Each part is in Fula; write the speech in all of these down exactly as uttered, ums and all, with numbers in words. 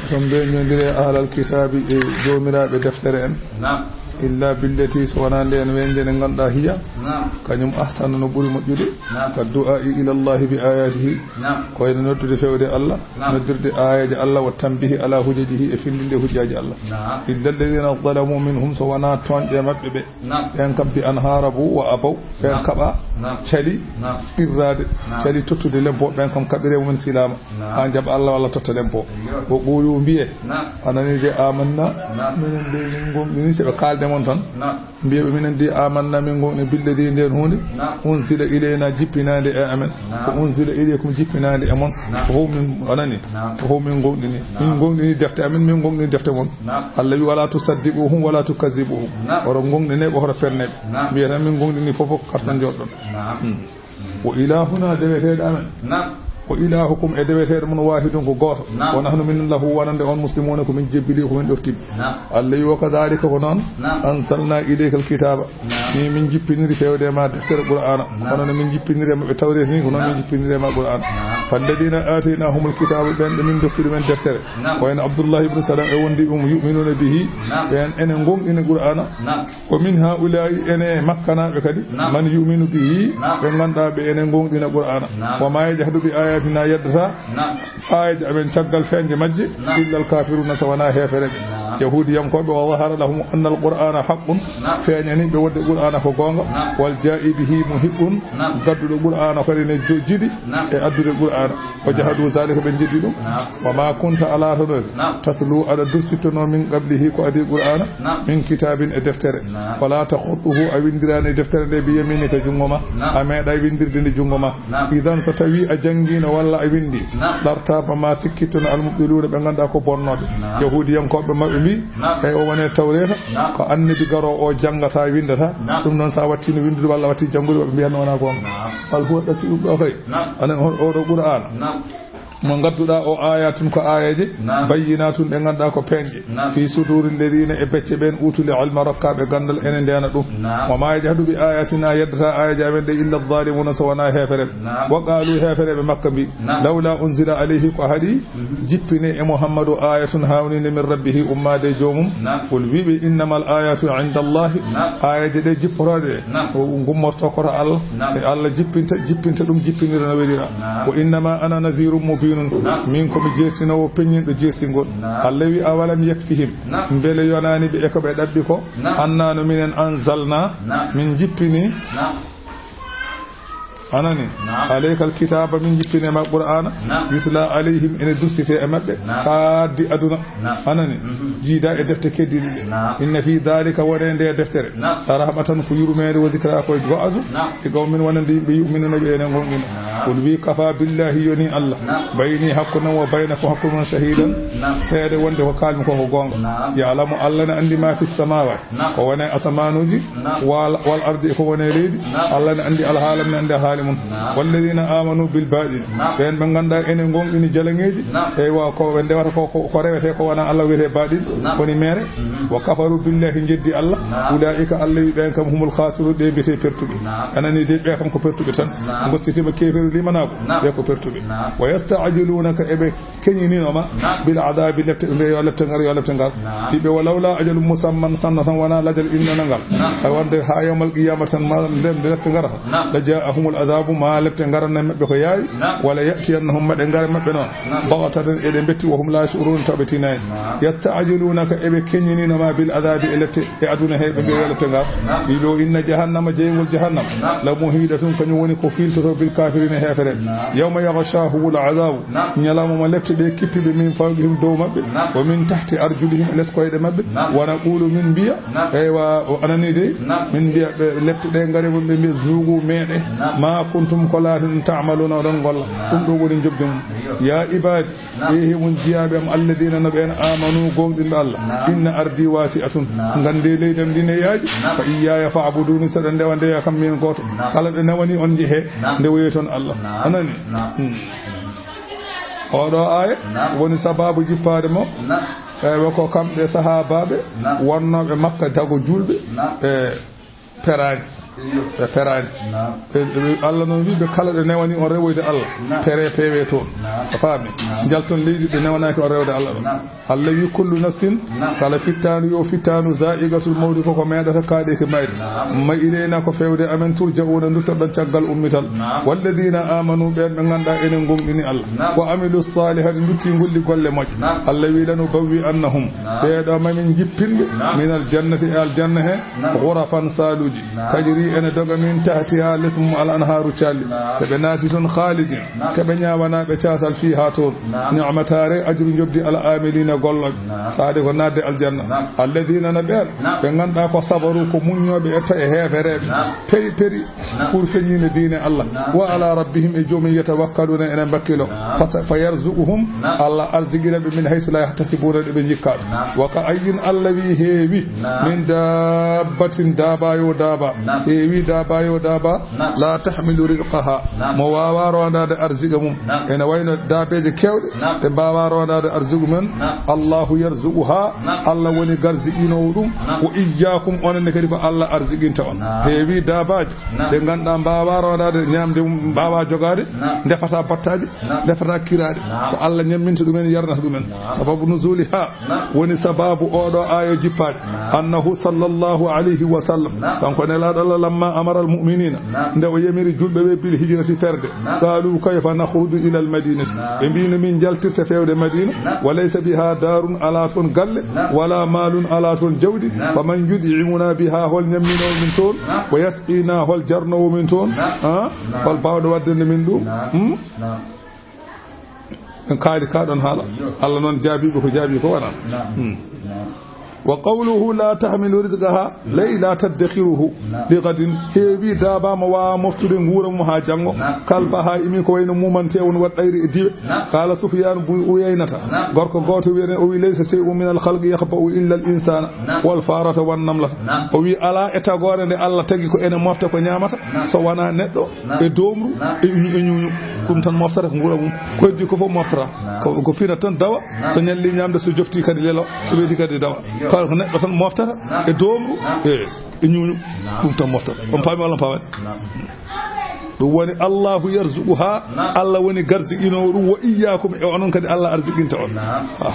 Ton ɓe ñondire ahlal kitaabi e joomiraaɓe deftere en. Naam. Illa billati, so wonaa ndeen weñde nde ngannduɗaa hiya. Naam. Kañum ahsanu no ɓuri moƴƴude. Naam. Ka du'aa'i ila Allahi bi ayatihi. Naam. Ko ene noddude fewde Allah. Naam. Noddirde aayeeje Allah, wa tanbihi ala hujajihi, e findinde hujjaaji Allah. Naam. Illa alladhina zalamu minhum, so wonaa tooñɓe maɓɓe ɓe. Naam. Ɓen kam bi an harabu wa abaw, ɓen Naam. kaɓa, Naam. cali Naam. qirraade, Naam. cali tottude lempo, ɓen kam kaɓire mumen silaama. Naam. Haa njaɓa Allah walla totta lempo. Ayyo. Wa qulu, mbiye, Naam. a nani de, amanna, Naam. minen de min gomɗini, si ɓe kaalde mon tan. Naam. Mbiye ɓe, minen de amanna, min gomɗini, billadi, nden huunde, Naam. unzila ilayna, jippinaande e amen. Naam. Ko unzila ilaykum, jippinaande e mon. Naam. Ko fof min, a nani? Naam. Ko fof min gomɗini. Naam. Min gomɗini defte amen, min gomɗini defte mon. Naam. Allah wi, wala tusaddiquhum wala tukazzibuhum. Naam. Oɗo gomɗine ɓe, oɗo penne ɓe. Naam. Mbiye tan min gomɗini fof, fof karta Naam. Jooɗɗon. Naam. Hmm. Wa ilahuna, deweteeɗo amen. Naam. Wa ilahukum, e deweteeɗo mon, wahidun, ko gooto. Naam. Wa nahnu, minen, lahu, wonande on, muslimuna, ko min jebbili, ko min ɗoftiɓe. Naam. Allah wi, wa kadhalika, ko noon, Naam. anzalna ilayka alkitaba. Naam. Min, min jippiniri fewde ma deftere Qur'aana. Naam. Kono no min jippiniri e maɓɓe Tawreeta ni, ko noon Naam. min jippiniri e ma Qur'aana. Naam. Falladina ataynahumul kitaba, ɓen ɓe min dokki ɗumen deftere. Naam. Ko en Abdullah ibn Salam e wondi ɗum, yu'minuna bihi. Naam. Ɓen ene gomɗini Qur'aana. Naam. Wa min haula'i, ene makkanaaɓe kadi, Naam. man yu'minu bihi, Naam. ɓe ngannduɗaa ɓe ene gomɗina Qur'aana. Naam. Wa ma yajhadu bi ayatina, yeddata Naam. aayeeje amen caggal feeñde majje, Naam. illa al kafiruna, so wonaa heefereɓe. Naam. Yahuudiyankooɓe, wa zahara lahum anna al qur'ana haqqun, Naam. feeñani ɓe wonde Qur'aana ko goonga, Naam. wal jaa'i bihi muhiqqun, Naam. gadduɗo Qur'aana kadi ne jo-, jiɗi Naam. e addude Qur'aana. Wa jahadu zalika, ɓe jeddi ɗum. Naam. Wa ma kunta, a laatanoyde, Naam. tatlu, aɗa dursittono, min qablihi, ko adii Qur'aana, Naam. min kitabin, e deftere. Naam. Wala takhutuhu, a winndiraani e deftere nde, bi yaminika, junngo ma. Naam. A meeɗa winndirde nde junngo ma. Naam. Idan, so tawi a janngiino walla a winndi, Naam. lartaba, ma sikkittono, al mubtiluna, ɓe ngannduɗaa ko bonnooɓe. Naam. Yahuudiyankooɓe maɓɓe mbi, Naam. hey, o woni e Tawreeta, Naam. ko annabi garoowo o janngata, winndata. Naam. Ɗum noon, so a waɗtiino winndude walla a waɗti janngude, ɓe mbiya noon wonaa goonga. Naam. Bal huwa, ɗaccu ɗum ɗo kay. Naam. Anen on, oɗo Qur'aana. Naam. Mo ngannduɗaa o, ayatun, ko aayeeje, Naam. bayyinatun, ɗe ngannduɗaa ko peeñɗe, Naam. fi suduri alladina, e becce ɓen, utul ilma, rokkaaɓe ganndal, ene ndeena ɗum. Naam. Wa ma yajhadu bi ayatina, yeddata aayeeje amen ɗe, illa zalimuna, so wonaa heefereɓe. Naam. Wa qalu, heefereɓe Makka mbi, Naam. lawla unzila alayhi, ko haɗi Mhm. jippine e Muhammadu ayatun, haawninde, min rabbihi, ummaade e joomum. Naam. Qul, wiɓe, innamal ayatu inda Allahi. Naam. Aayeeje ɗe jippotooɗe ɗe, Naam. ko gummorto koto Allah. Naam. E Allah jippinta, jippinta ɗum, jippinira no welira. Naam. Wa innama ana nazirun mubinun. Naam. Min ko mi jeertinoowo peññinɗo jeertingol. Naam. Allah wi, awalam yakfihim. Naam. Mbele yonaani ɓe e ko ɓe ɗaɓɓi ko? Naam. Annano minen anzalna. Naam. Min jippini. Naam. Anani? Naam. Alaykal kitaba, min jippini ma Qur'aana. Naam. Yutla alayhim, ene dursite e maɓɓe. Naam. Kaaddi aduna. Naam. Anani? Mhm. Jiida e defte keddiɗe ɗe. Naam. Inna fi dhalika, wone nde deftere. Naam. La rahmatan, ko yurmeende, wa zikra, ko wa'azu. Naam. Li qawmin, wonande yimɓe, yu'minuna, ɓe ene gomɗina. Naam. Qul, wi, kafa billahi, yoni Allah. Naam. Bayni, hakkunde am, wa baynakum, hakkunde mon, shahidan. Naam. Seede wonde ko kaalmi ko ko goonga. Naam. Ya'lamu, Allah ne anndi ma fi samawati. Naam. Ko woni e asamaanuuji, Naam. wal, wal ardi, e ko woni e leydi. Naam. Allah ne anndi alhaalam, ne anndi alhaali mum. Naam. Walladina amanu bil batil. Naam. Ɓeen ɓe ngannduɗaa ene ngoongɗini jalaŋeeji. Naam. Eywa, ko ɓe ndewata ko, ko, ko rewete ko wonaa Allah wiyetee batil, Naam. woni mere. Mhm. Wa kafaru billahi, jeddi Allah. Naam. Ulaika, Allah wi ɓeen kam humul khasirun, ɓe mbiyetee pertuɓe. Naam. Anani de, ɓe kam ko pertuɓe tan. Naam. Ngostitima keeferu limanaaku, Naam. ɓe ko pertuɓe. Naam. Wa yasta'jilunaka, eɓe keñinino ma Naam. bil adabi, lepte, ɓe mbiya yo lepte ngar, yo lepte ngar. Naam. Ɓiɓɓe, wa lawla ajalun musamman, sanna tan wonaa lajal innana ngal. Naam. Hay wonde haa yawmal qiyamah tan ma nde, nde lepte ngarata. Naam. La ja'ahumul adabu, ma lepte ngaranna maɓɓe ko yaawi. Naam. Wala ya'tiyannahum, ma ɗe ngara maɓɓe noon. Naam. Baghtatan, eɗe mbetti, wa hum la yash'urun, taw ɓe tinaani. Naam. Yasta'jilunaka, eɓe keñinino ma bil adabi, e lepte, e aduna he, ɓe mbiya yo lepte ngar. Naam. Ɗiɗo, inna jahannama, jeyngol jahannama. Naam. La muhidatun, kañum woni ko filtoto bil kafirina, heefere. Naam. Yawma yaghshahumul adabu. Naam. Ñalawma mo lepte ɗe kippi ɓe min fawqihim, dow maɓɓe. Naam. Wa min tahti arjulihim, e les koyɗe maɓɓe. Naam. Wa naqulu, min mbiya. Naam. Eywa, o anani de. Naam. Min mbiya ɓe lepte ɗe ngari, ɓe mbiya zuqu, meeɗe. Naam. Ma kuntum, ko laatino, ta'maluna, oɗon golla. Naam. Ɗum ɗo woni njoɓdi mum. Ayyo. Ya ibadi, Naam. Eehi, mon jiyaaɓe am, alladina, no ɓeen, amanu, gooŋɗinɓe Allah. Naam. Inna ardi wasi'atun. Naam. Nganndee leydi am ndi ne yaaji. Naam. Fa iyyaya fa'buduni, saɗa ndewa ndeya kam miin gooto. Naam. Kala ɗo newani on njehee, Naam. ndewoyee toon Allah. Naam. Anani? Naam. Hmm. Oɗo aaya Naam. woni sababu jippaade mo. Naam. Eywa, ko kamɓe sahaabaaɓe Naam. wonnooɓe Makka dago juulɓe. Naam. E peraani. Ɓe peraani. Ɓe, ɓe, Allah noon wi ɓe kala ɗo newani on rewoyde Allah. Pere pewe toon. A faami? Njalton leydi ɗo newanaaki on rewde Allah ɗo. Allah wi kullu nafsin, kala fittaandu yo fittaandu, zaa'iqatul mawti, koko meeɗata kaaɗeeki mayde. Ma ilayna ko fewde amen turja'una nduttoɗon caggal ummital. Walladina amanu ɓeen ɓe ngannduɗaa enen gomɗini Allah. Wa amilu salihati ndutti ngolli golle moƴƴe. Allah wi lanu bawwi annahum. Ɓee ɗo mamin jippinɓe minal jannati e aljanna he ghurafan saaluuji. Tajri ene doga min tahtiha les mum al anhaaru calli. So ɓe naati toon khalidin, ke ɓe ñaawanaaɓe caasal fiha toon. Ni'mataare ajru njoɓdi al amilina gollooɓe. Taade ko naatde aljanna. Alladina na ɓeen ɓe ngannduɗaa ko sabaru ko muññooɓe e to e heefereeɓe. Peri peri pour feññinde diine Allah. Wa ala rabbihim e joomum yatawakkaluna ene mbakkilo. Fa sa-, fa yarzuquhum Allah arziqira ɓe min haysu la yahtasibuna ɗo ɓe njikkaa ɗum. Wa ka ayyin Allah wi heewi. Min dabbatin daaba yo daaba. Heewi daaba yo daaba. La tahmilu rizqaha. Mo waawa rondaade arziqa mum. Ene wayno daabeeje keewɗe. Ɗe mbaawa rondaade arziqu men. Allahu yarzuquha. Allah woni garziqinoowo ɗum. Wa iyyakum onon ne kadi ko Allah arziqinta on. Heewi daabaaji. Ɗe ngannduɗaa mbaawa rondaade ñaamde mum, mbaawa jogaade. Ndefata battaaji. Ndefata kiraaɗe. Ko Allah ñamminta ɗumen, yarnata ɗumen. Sababu nuzuliha. Woni sababu oɗo aaya jippaade. Annahu sallallahu alayhi wa sallam. Kanko Nelaaɗo Allah lamma amara al mu'minina. Nde o yamiri julɓe ɓe bil hijrati ferde. Qalu kayfa nakhruju ila al madinati. Ɓe mbi no min njaltirta fewde Madina. Wa laysa biha darun ala toon galle. Wala malun ala toon jawdi. Faman yud'imuna biha hol ñamminoowo min toon. Wa yasqina hol jarnoowo min toon. Ha? Hol baawɗo waddande min ɗum? Hmm? En kaali ka ɗon haala. Allah noon jaabiiɓe ko jaabii ko wonaa. Hmm. Wa qawluhu la tahmilu rizqaha, lay la taddakhiruhu li ghadin. Heewi daaba mo waawa moftude nguura mum haa janngo. Kal bahaa'imi ko wayno muumante on waɗ ɗayri e diwe. Qala Sufyan bu Uyaynata. Gorko gooto wi'en o wi laysa shay'un min al khalqi yakhfa'u illa al insana wal farata wan namlata. O wi alaa e tagoore nde Allah tagi ko ene mofta ko ñaamata so wonaa neɗɗo e doomru e ñu-, e ñuuñu. Ɗum tan moftata ko nguura mum. Ko heddi ko fof moftata. Ko, ko fina tan dawa. So ñalli ñaamde, so jofti kadi lelo, so weeti kadi dawa. Kala ko neɗɗo tan moftata e doomru e, e ñuuñu. Ɗum tan moftata. On paami walla on paamaani? Ɗum woni Allahu yarzuquha. Allah woni garziqinoowo ɗum. Wa iyyakum e onon kadi Allah arziqinta on. Aha.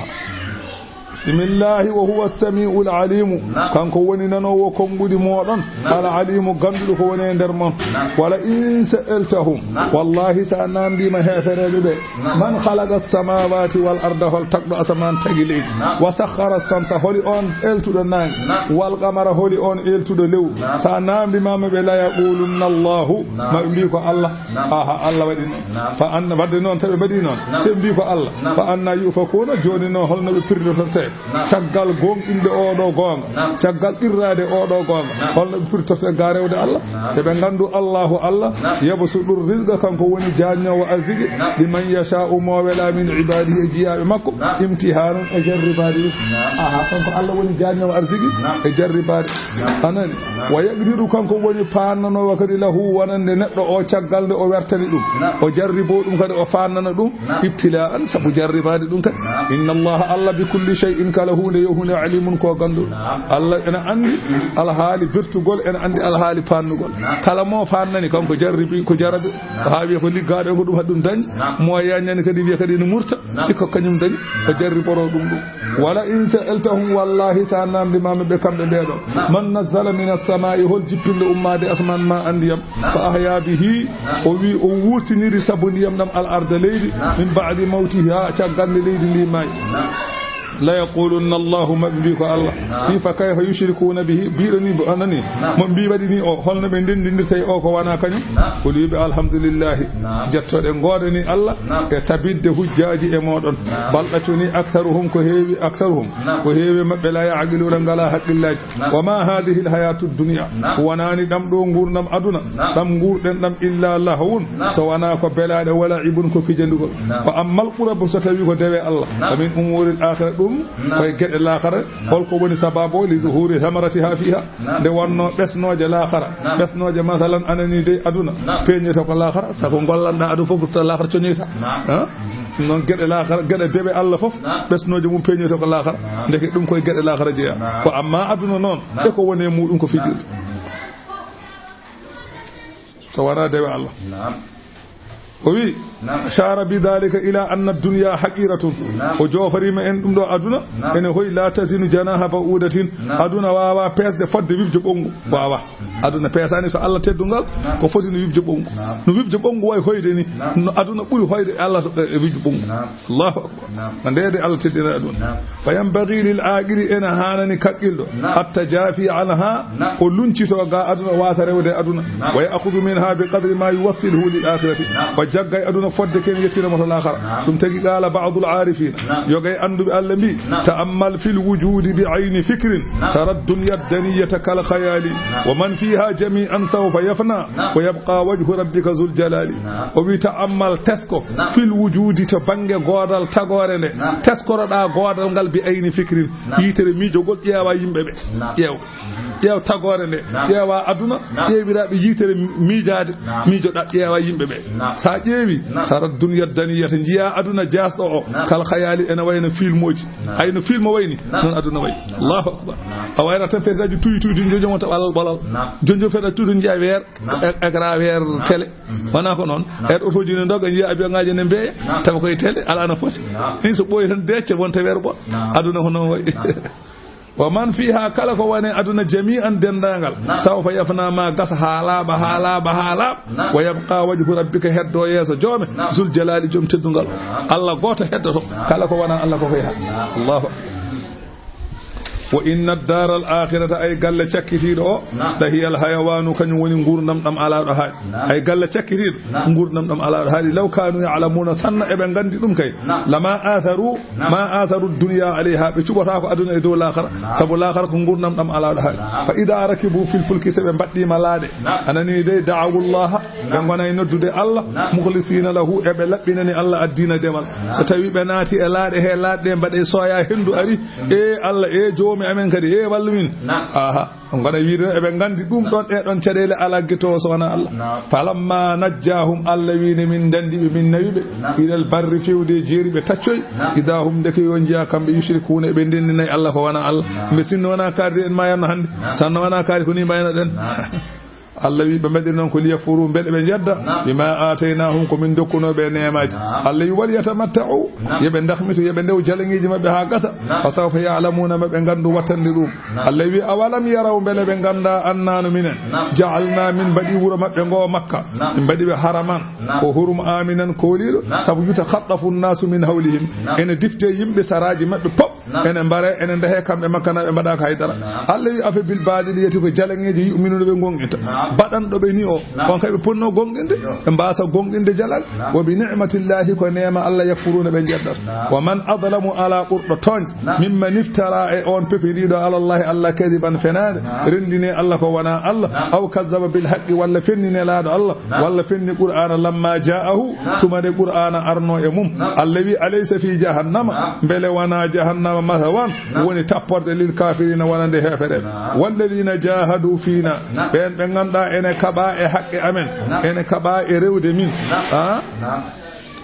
Bismillahi wa huwa as-sami'ul alimu. Kanko woni nanoowo konguɗi mooɗon. Al alimu ganduɗo ko woni e nder mon. Wala in sa'altahum. Wallahi sa namdima heefereɓe ɓe. Man khalaqa as-samawati wal arda hol tagɗo asaman tagi leydi. Wa sakhkhara as-shamsa holi on eltuɗo nange. Wal qamara holi on eltuɗo lewru. Sa namdima ɓe la yaqulunna Allahu. Ma ɓe mbi ko Allah. Aha, Allah waɗi noon. Fa anna, wadde noon, tawi ɓe mbaɗi noon. Naam. Ɓe mbi ko Allah. Naam. Fa anna yufakuna, jooni noon, holno ɓe pirlitorte? Naam. Caggal gonɗinde oo ɗoo goonga. Naam. Caggal qirraade oo ɗoo goonga. Naam. Holno ɓe pirlitorte ga rewde Allah? Naam. Eɓe nganndu Allahu Allah, naam, yabsutu rizqa, kanko woni jaanñoowo arziki, naam, liman yasha'u, mo wela min ibadihi, e jiyaaɓe makko, naam, imtihanan, e jarribaade ɗum. Naam. Aha, kanko Allah woni jaanñoowo arziki, naam, e jarribaade. Naam. A nani? Naam. Wa yaqdiru, kanko woni paannanoowo kadi lahu wonande neɗɗo o caggal nde o wertani ɗum. Naam. O jarriboo ɗum kadi o faannana ɗum. Naam. Ibtila'an, sabu jarribaade ɗum kadi. Naam. Inna Allaha, Allah, bi kulli shay'in, kala huunde yo huunde, alimun, ko gannduɗo. Naam. Allah ena anndi alhaali bertugol, ena anndi alhaali paannugol. Naam. Kala mo faannani kanko jarribi, ko jarabi, naam, ko haa wiya ko liggaaɗo e ko ɗum haɗi ɗum dañde. Naam. Mo yaññani kadi wiya kadi ene murta. Naam. Sikko kañum dañi, o jarriboroo ɗum ɗum. Naam. Wala in sa'altahum, wallahi, sa namndimaama ɓe kamɓe ɓee ɗoo. Naam. Man nazzala minas samaa'i, hol jippinɗo ummaade asamaan ma an ndiyam? Naam. Fa ahya bihi, naam, o wi o wurtiniri sabu ndiyam ɗam al arda leydi, naam, min ba'di mawtiha, caggal nde leydi ndi maayi. Naam. La yaqulunna Allahu, maɓe mbi ko Allah. Naam. Wi fa kayfa yushrikuna bihi, mbiɗo ni, a nani? Naam. Mo mbi waɗi ni o, holno ɓe ndenndindirta e o ko wona kañum? Naam. Qul, wiɓe alhamdulillahi. Naam. Jettoɗe ngoodani Allah, naam, e tabitde hujjaaji e mooɗon. Naam. Bal ɗaccuni aktharuhum, ko heewi aktharuhum. Naam. Ko heewi maɓɓe la ya'qiluna, ngala haqqillaaji. Naam. Wa ma hadhihi al hayatu dunya. Naam. Wonani ɗam ɗo ngurdam aduna. Naam. Ɗam ngurɗen ɗam illa lahwun. Naam. So wona ko belaɗe wala ibun ko fijandugol. Naam. Fa ammal qurbu so tawi ko dewe Allah. Naam. Fa min umuri al akhirah ɗum, naam, koye geɗe laakhara. Naam. Holko woni sababu li zuhuri thamaratiha fiha? Naam. Nde wonno ɓesnooje laakhara. Naam. Ɓesnooje, masalan, anani dey aduna. Naam. Peeñoyta ko laakhara, sabu gollanɗa aduna fof, rutta laakhara coñoyta. Naam. Ha? Noon geɗe laakhara, geɗe dewe Allah fof, naam, ɓesnooje mum peeñoyta ko laakhara. Naam. Ndeke ɗum koye geɗe laakhara jeeya. Naam. Ko amma aduna noon, naam, e ko woni e muɗum ko fijirde. Naam. So wonaa dewe Allah. Naam. O wi, naam, ashara bi dhalika ila anna dunya haqiratun. Naam. O joofariima en ɗum ɗo aduna. Naam. Ene hoy la tazinu janaha ba'udatin. Naam. Aduna waawa peesde fodde wibjo ɓonngu. Naam. Waawa. Mhm. Aduna peesaani so Allah teddungal, naam, ko foti no wibjo ɓonngu. Naam. No wibjo ɓonngu wayi hoyde ni, naam, no aduna ɓuri hoyde Allah to, e, e wibjo ɓonngu. Naam. Allahu akbar. Naam. No ndeede Allah teddina aduna. Naam. Fa yanbaghi lil aqili, ene haanani kakkilɗo, naam, attajafi anha, naam, o luncito ga aduna, wasa rewde aduna. Naam. Wa ya'khudhu minha bi qadri ma yuwassiluhu lil akhirati. Naam. O jagga e aduna fodde ken yettina mo to laakhara. Naam. Ɗum tagi qala ba'dul arifin. Naam. Yogay annduɓe Allah mbi, naam, ta'ammal fil wujudi bi ayni fikrin, naam, tara dunya daniyata kal khayali. Naam. Wa man fiha jami'an sawfa yafna. Naam. Wa yabqa wajhu rabbika zul jalali. Naam. O wi ta'ammal, tesko, naam, fil wujudi, to bannge goodal tagoore nde. Naam. Teskoroɗaa goodal ngal bi ayni fikrin. Naam. Yitere miijogol, ƴeewa yimɓe ɓe. Naam. Ƴeew. Mhm. Ƴeew tagoore nde. Naam. Ƴeewa aduna. Naam. Ƴeewiraaɓe yitere miijaade. Naam. Miijoɗaa, ƴeewa yimɓe ɓe. Naam. Sa ƴeewi, naam, tara dunya daniyata, njiya aduna jaasɗo o. Naam. Kal khayali, ene wayno filmooji. Naam. Ay no film wayni, naam, noon aduna wayi. Naam. Allahu akbar. Naam. A wayra tan feddaji tuyi tuyi, jojo mo taɓa alal ɓolal. Naam. Jojo feddaji tuyi tuyi, njiya weer. Naam. E-, écran weer, naam, télé. Mhm. Wonaa ko noon? Naam. E otoji ne ndoga, njiya avion ngaji ne mbeeya. Naam. Tawa koye télé, ala no foti. Naam. Ni so ɓooyi tan decce, wonta weer ɓol. Naam. Aduna ko noon wayi. Naam. Wa man fiha, kala ko woni aduna jami'an, denndaangal. Naam. Sawfa yafna, ma gasa haa laaɓa, haa laaɓa, haa laaɓa. Naam. Wa yabqa wajhu rabbika, heddo yeeso joome. Naam. Zul jalali, joom teddungal. Naam. Allah gooto heddoto. Naam. Kala ko wonaa Allah ko koye haa. Naam. Allahu akbar. Wa inna ad-dara al-akhirata, ay galle cakkitiiɗo o, naam, la hiya al-hayawanu, kañum woni nguurndam ɗam alaaɗo haaɗi. Naam. Ay galle cakkitiiɗo, naam, nguurndam ɗam alaaɗo haaɗi. Law kanu ya'lamuna, sanna eɓe nganndi ɗum kay. Naam. Lama atharu, naam, ma atharu dunya alayha, ɓe cuɓotaako aduna e dow laakhara. Naam. Sabu laakhara ko nguurndam ɗam alaaɗo haaɗi. Naam. Fa idha rakibu fil fulki, so ɓe mbaɗɗiima laaɗe. Naam. A nanii dey, da'awu llaha, ɓe, naam, ngonay noddude Allah, naam, mukhlisina lahu, eɓe laɓɓinani Allah addiina demal. Naam. So tawi ɓe naati e laaɗe he, laaɗe ɗe mbaɗe soya, henndu ari, mm, e Allah, e joomi amen kadi, e wallu min. Naam. Aha, on ngona wiide eɓe nganndi ɗum ɗon, ɗe ɗon caɗeele alaa gitoowo so wonaa Allah. Naam. Falamma najjahum, Allah wi ne min ndanndi ɓe, min nawi ɓe, naam, ilal barri, fewde e jeeri, ɓe taccoy. Naam. Idha hum, ndeke yo njiya kamɓe, yushrikuna, eɓe ndenndinay Allah ko wonaa Allah. Naam. Mbe sinno wonaa kaari en ma yanno hannde. Naam. Sanno wonaa kaari ko ni mbaynoɗen. Naam. Allah wi ɓe mbaɗiri noon ko liyakfuru, mbele ɓe njedda, naam, bima ataynahum, ko min dokkunoo ɓe neemaaji. Naam. Allah wi wal yatamatta'u, naam, yo ɓe ndahmito, yo ɓe ndew jalaŋiiji maɓɓe haa gasa. Naam. Fa sawfa ya'lamuna, ma ɓe nganndu wattande ɗum. Naam. Allah wi awalam yaraw, mbele ɓe nganndaa annano minen, naam, ja'alna, min mbaɗi wuro maɓɓe ngo Makka, naam, min mbaɗi ɓe haraman, naam, ko hurum aminan kooliiɗo, naam, sabu yutakhaffafu nnasu min hawlihim, naam, ene difte yimɓe saraaji maɓɓe pop. Naam. Ene mbare, ene ndehe kamɓe Makkanaaɓe, mbaɗaaka haydara. Naam. Allah wi afa bil baɗili, yeti ko jalaŋeeji yu'minuna ɓe gonɗinta. Naam. Baɗanɗo ɓe ni o, naam, on kay ɓe ponno gonɗinde, yo, ɓe mbaasa gonɗinde jalal. Naam. Wa bi ni'matillahi, ko neema Allah, yakfuruna, ɓe njeddata. Naam. Wa man adlamu, ala ɓurɗo tooñ, naam, mimman iftara, e on pepindiɗo, ala Allahi, Allah, kadiban, fenaande, naam, renndine Allah ko wonaa Allah, naam, aw kazzaba bil haqqi, walla fenni nelaaɗo Allah, naam, walla fenni Qur'aana, lamma ja'ahu, naam, tuma nde Qur'aana arno e mum. Naam. Allah wi, alaysa fi jahannama, naam, mbele wonaa jahannama masawan, naam, woni tapporde lil kafirina, wonande heefere? Naam. Walladina jahadu fina, naam, ɓen ɓe ngannduɗaa ene kaɓa e haqqe amen, naam, ene kaɓa e rewde min. Naam. Ah? Naam.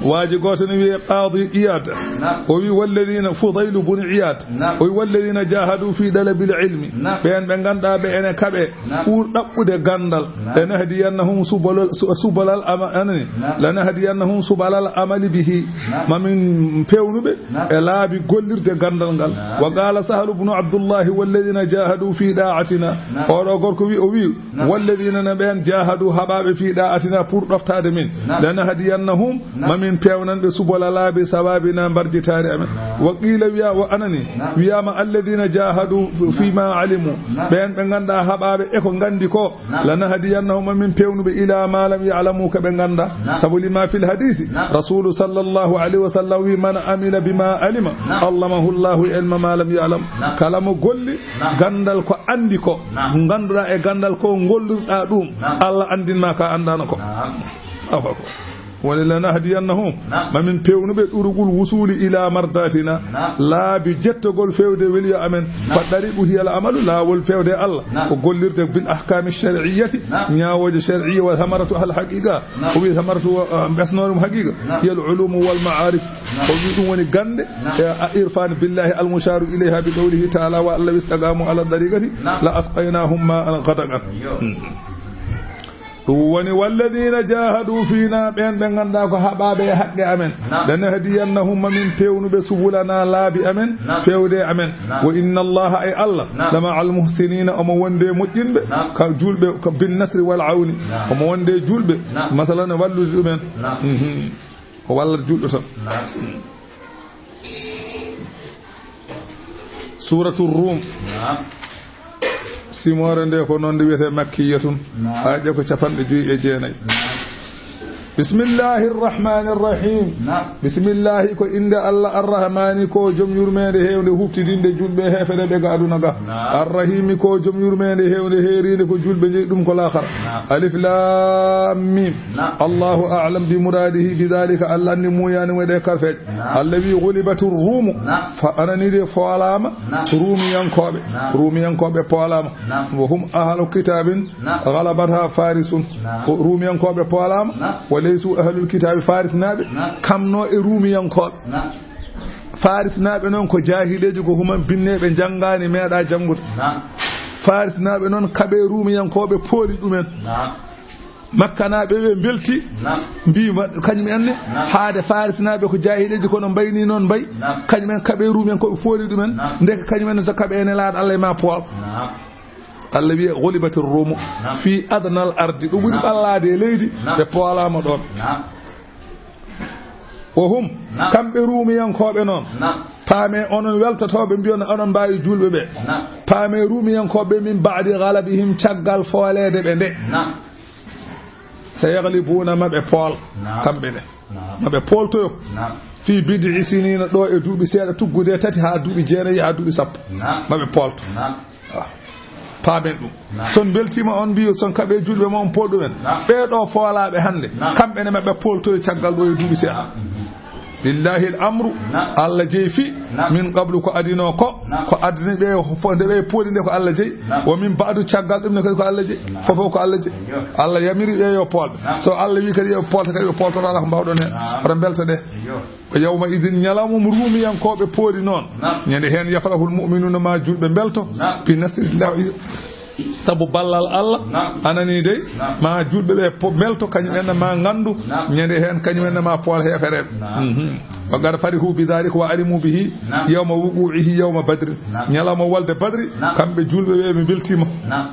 Waaji gooto ne wiyee Qaadi Iyaad. Naam. O wi, walladina, Fudaylu bun Iyaad. Naam. O wi, walladina jahadu fi dalabil ilmi. Naam. Ɓeen ɓe ngannduɗaa ɓe ene kaɓe, naam, pour ɗaɓɓude ganndal. Naam. Lanahdiyannahum subalal, su-, subalal ama-, anani. Naam. Lanahdiyannahum subalal amali bihi. Naam. Ma min pewnu ɓe, naam, e laabi gollirde ganndal ngal. Naam. Wa qala Sahlu bnu Abdullahi, walladina jahadu fi da'atina. Naam. Oɗo gorko wi, o wi, naam, walladina, ne ɓeen, jahadu, haɓaaɓe, fi da'atina, pour ɗoftaade min. Naam. Lanahdiyannahum, naam, ma min peewnan ɓe subula laabi sawabina, mbarjitaari amen. Naam. Wa qila, wiya, wa anani, naam, wiyama, alladina jahadu f-, fima alimu. Naam. Ɓeen ɓe ngannduɗaa haɓaaɓe e ko nganndi ko. Naam. Lanahdiyannahum, ma min pewnu ɓe, ila ma lam ya'lamu, ko ɓe nganndaa. Naam. Sabu lima fil hadisi, naam, rasulu sallallahu alayhi wa sallam wi, man amila bima alima, naam, allamahu llahu ilma ma lam ya'lam. Naam. Kala mo golli, naam, ganndal ko anndi ko, naam, ngannduɗaa e ganndal ko ngollirɗaa ɗum, naam, Allah anndin ma ka anndaano ko. Naam. Allahu akbar. Woni lanahdiyannahum, naam, ma min pewnu ɓe ɗurugul wusuli ila mardatina, naam, laabi jettogol fewde weliyo amen. Naam. Fa dariqu hiya al amalu, laawol fewde Allah, naam, ko gollirde bil ahkami shar'iyyati, naam, ñaawooje shar'iyya, wa thamaratu al haqiqa, naam, o wi thamaratu, uh, ɓesnoore mum haqiqa, naam, hiya al ulumu wal ma'arif. Naam. O wi ɗum woni gannde, naam, e a irfan billahi al musharu ilayha bi qawlihi ta'ala, wa an law istaqamu ala tariqati, naam, la asqaynahum ma'an ghadaqan. Yo. Hmm. Ɗum woni, "Walladina jahadu fina", ɓen ɓe ngannduɗaa ko haɓaaɓe e haqqe amen. Naam. "Lanahdiyannahum", ma min pewnuɓe, "subulana", laabi amen, naam, fewde amen. Naam. "Wa inna Allaha", ay Allah, naam, "lama al muhsinina", omo wonde moƴƴinɓe, naam, ka julɓe, ko bin nasri wal awni. Naam. Omo wonde julɓe, naam, masalan, wallude ɗumen. Naam. Mhm. O wallat julɗo tan. Naam. Suuratu Ruum. Naam. Simoore nde ko noon nde wiyetee makkiyatun. Naam. Aaje ko capanɗe joyi e jeenayi. Naam. Bismillahi rahmani rahim. Naam. Bismillahi ko innde Allah arrahmani ko joom yurmeende heewnde huuɓtidinde julɓe heefereɓe ga aduna ga. Naam. Arrahimi ko joom yurmeende heewnde heeriinde ko julɓe jeyi ɗum ko laakhara. Naam. Alif lam mim. Naam. Allahu a'lam bi muradihi bi dhalika. Allah anndi muuyaani mo e ɗe karfeeje. Naam. Allah wi, "Ghulibatir Ruumu." Naam. Fa anani de foolaama. Naam. Ruumiyankooɓe. Naam. Ruumiyankooɓe poolaama. Naam. Wa hum ahlu kitaabin. Naam. Ghalabatha Farisun. Naam. Ko Ruumiyankooɓe poolaama. Naam. Wa laysu ahlul kitaabi, Farisinaaɓe. Naam. Kamno e Ruumiyankooɓe. Naam. Farisinaaɓe noon ko jaahileeji, ko human binneeɓe, njanngaani, meeɗa janngude. Naam. Farisinaaɓe noon kaɓe Ruumiyankooɓe pooli ɗumen. Naam. Makkanaaɓe ɓe mbelti, naam, mbii ma-, kañum en ne, naam, haade Farisinaaɓe ko jaahileeji, kono mbayni noon mbayi, naam, kañum en kaɓe Ruumiyankooɓe pooli ɗumen, naam, ndeke kañum en ne so kaɓe e Nelaaɗo Allah e ma pool. Naam. Allah wiya, "Ghulibatir Ruumu, naam, fi adnal ardi." Ɗo ɓuri, naam, ɓallaade e leydi, naam, ɓe poolaama ɗoon. Naam. Wa hum, naam, kamɓe Ruumiyankooɓe noon. Naam. Paame onon weltotooɓe mbiyon onon mbaawi julɓe ɓe. Naam. Paame Ruumiyankooɓe min ba'di ghalabihim caggal fooleede ɓe nde. Naam. Sayaghlibuna maɓe pool. Naam. Kamɓe ne. Naam. Maɓe pooltoyo. Naam. Fi bid'i sinina ɗo e duuɓi seeɗa tuggude tati haa duuɓi jeenayi haa duuɓi sappo. Naam. Maɓe poolto. Naam. Ah. Paamen ɗum. Naam. Son mbeltiima on mbiyo son kaɓe julɓe ma on pool ɗumen. Naam. Ɓee ɗo foolaaɓe hannde. Naam. Kamɓe ne maɓe pooltoyo caggal ɗo e duuɓi seeɗa. Naam. Lillahi al amru. Naam. Allah jeyi fi. Naam. Min qablu ko adino ko. Naam. Ko adni ɓe fo-, nde ɓe pooli nde ko Allah jeyi. Naam. Wa min ba'du caggal ɗum ne kadi ko Allah jeyi. Naam. Fofo ko Allah jeyi. Eyyo. Allah yamiri ɓe yo poolɓe. Naam. So Allah wi kadi yo poolta kadi ɓe pooltoto ala ko mbawɗon heen. Naam. Hoto mbelta de. Eyyo. Wa yawma idin, ñalawma mo Ruumiyankooɓe pooli noon. Naam. Ñande heen, yafrahul mu'minuuna, ma julɓe mbelto. Naam. Bi nasrillahi, sabu ballal Allah. Naam. Anani dey, naam, ma julɓe ɓe po-, mbelto, kañum en ma nganndu. Naam. Ñande heen, kañum en ma pool heefereɓe. Naam. Mhm. Wa qad farihu bi dhalika wa alimu bihi, naam, yawma wuqu'ihi yawma Badrin. Naam. Ñalawma wolde Badri, naam, kamɓe julɓe ɓe ɓe mbeltiima. Naam.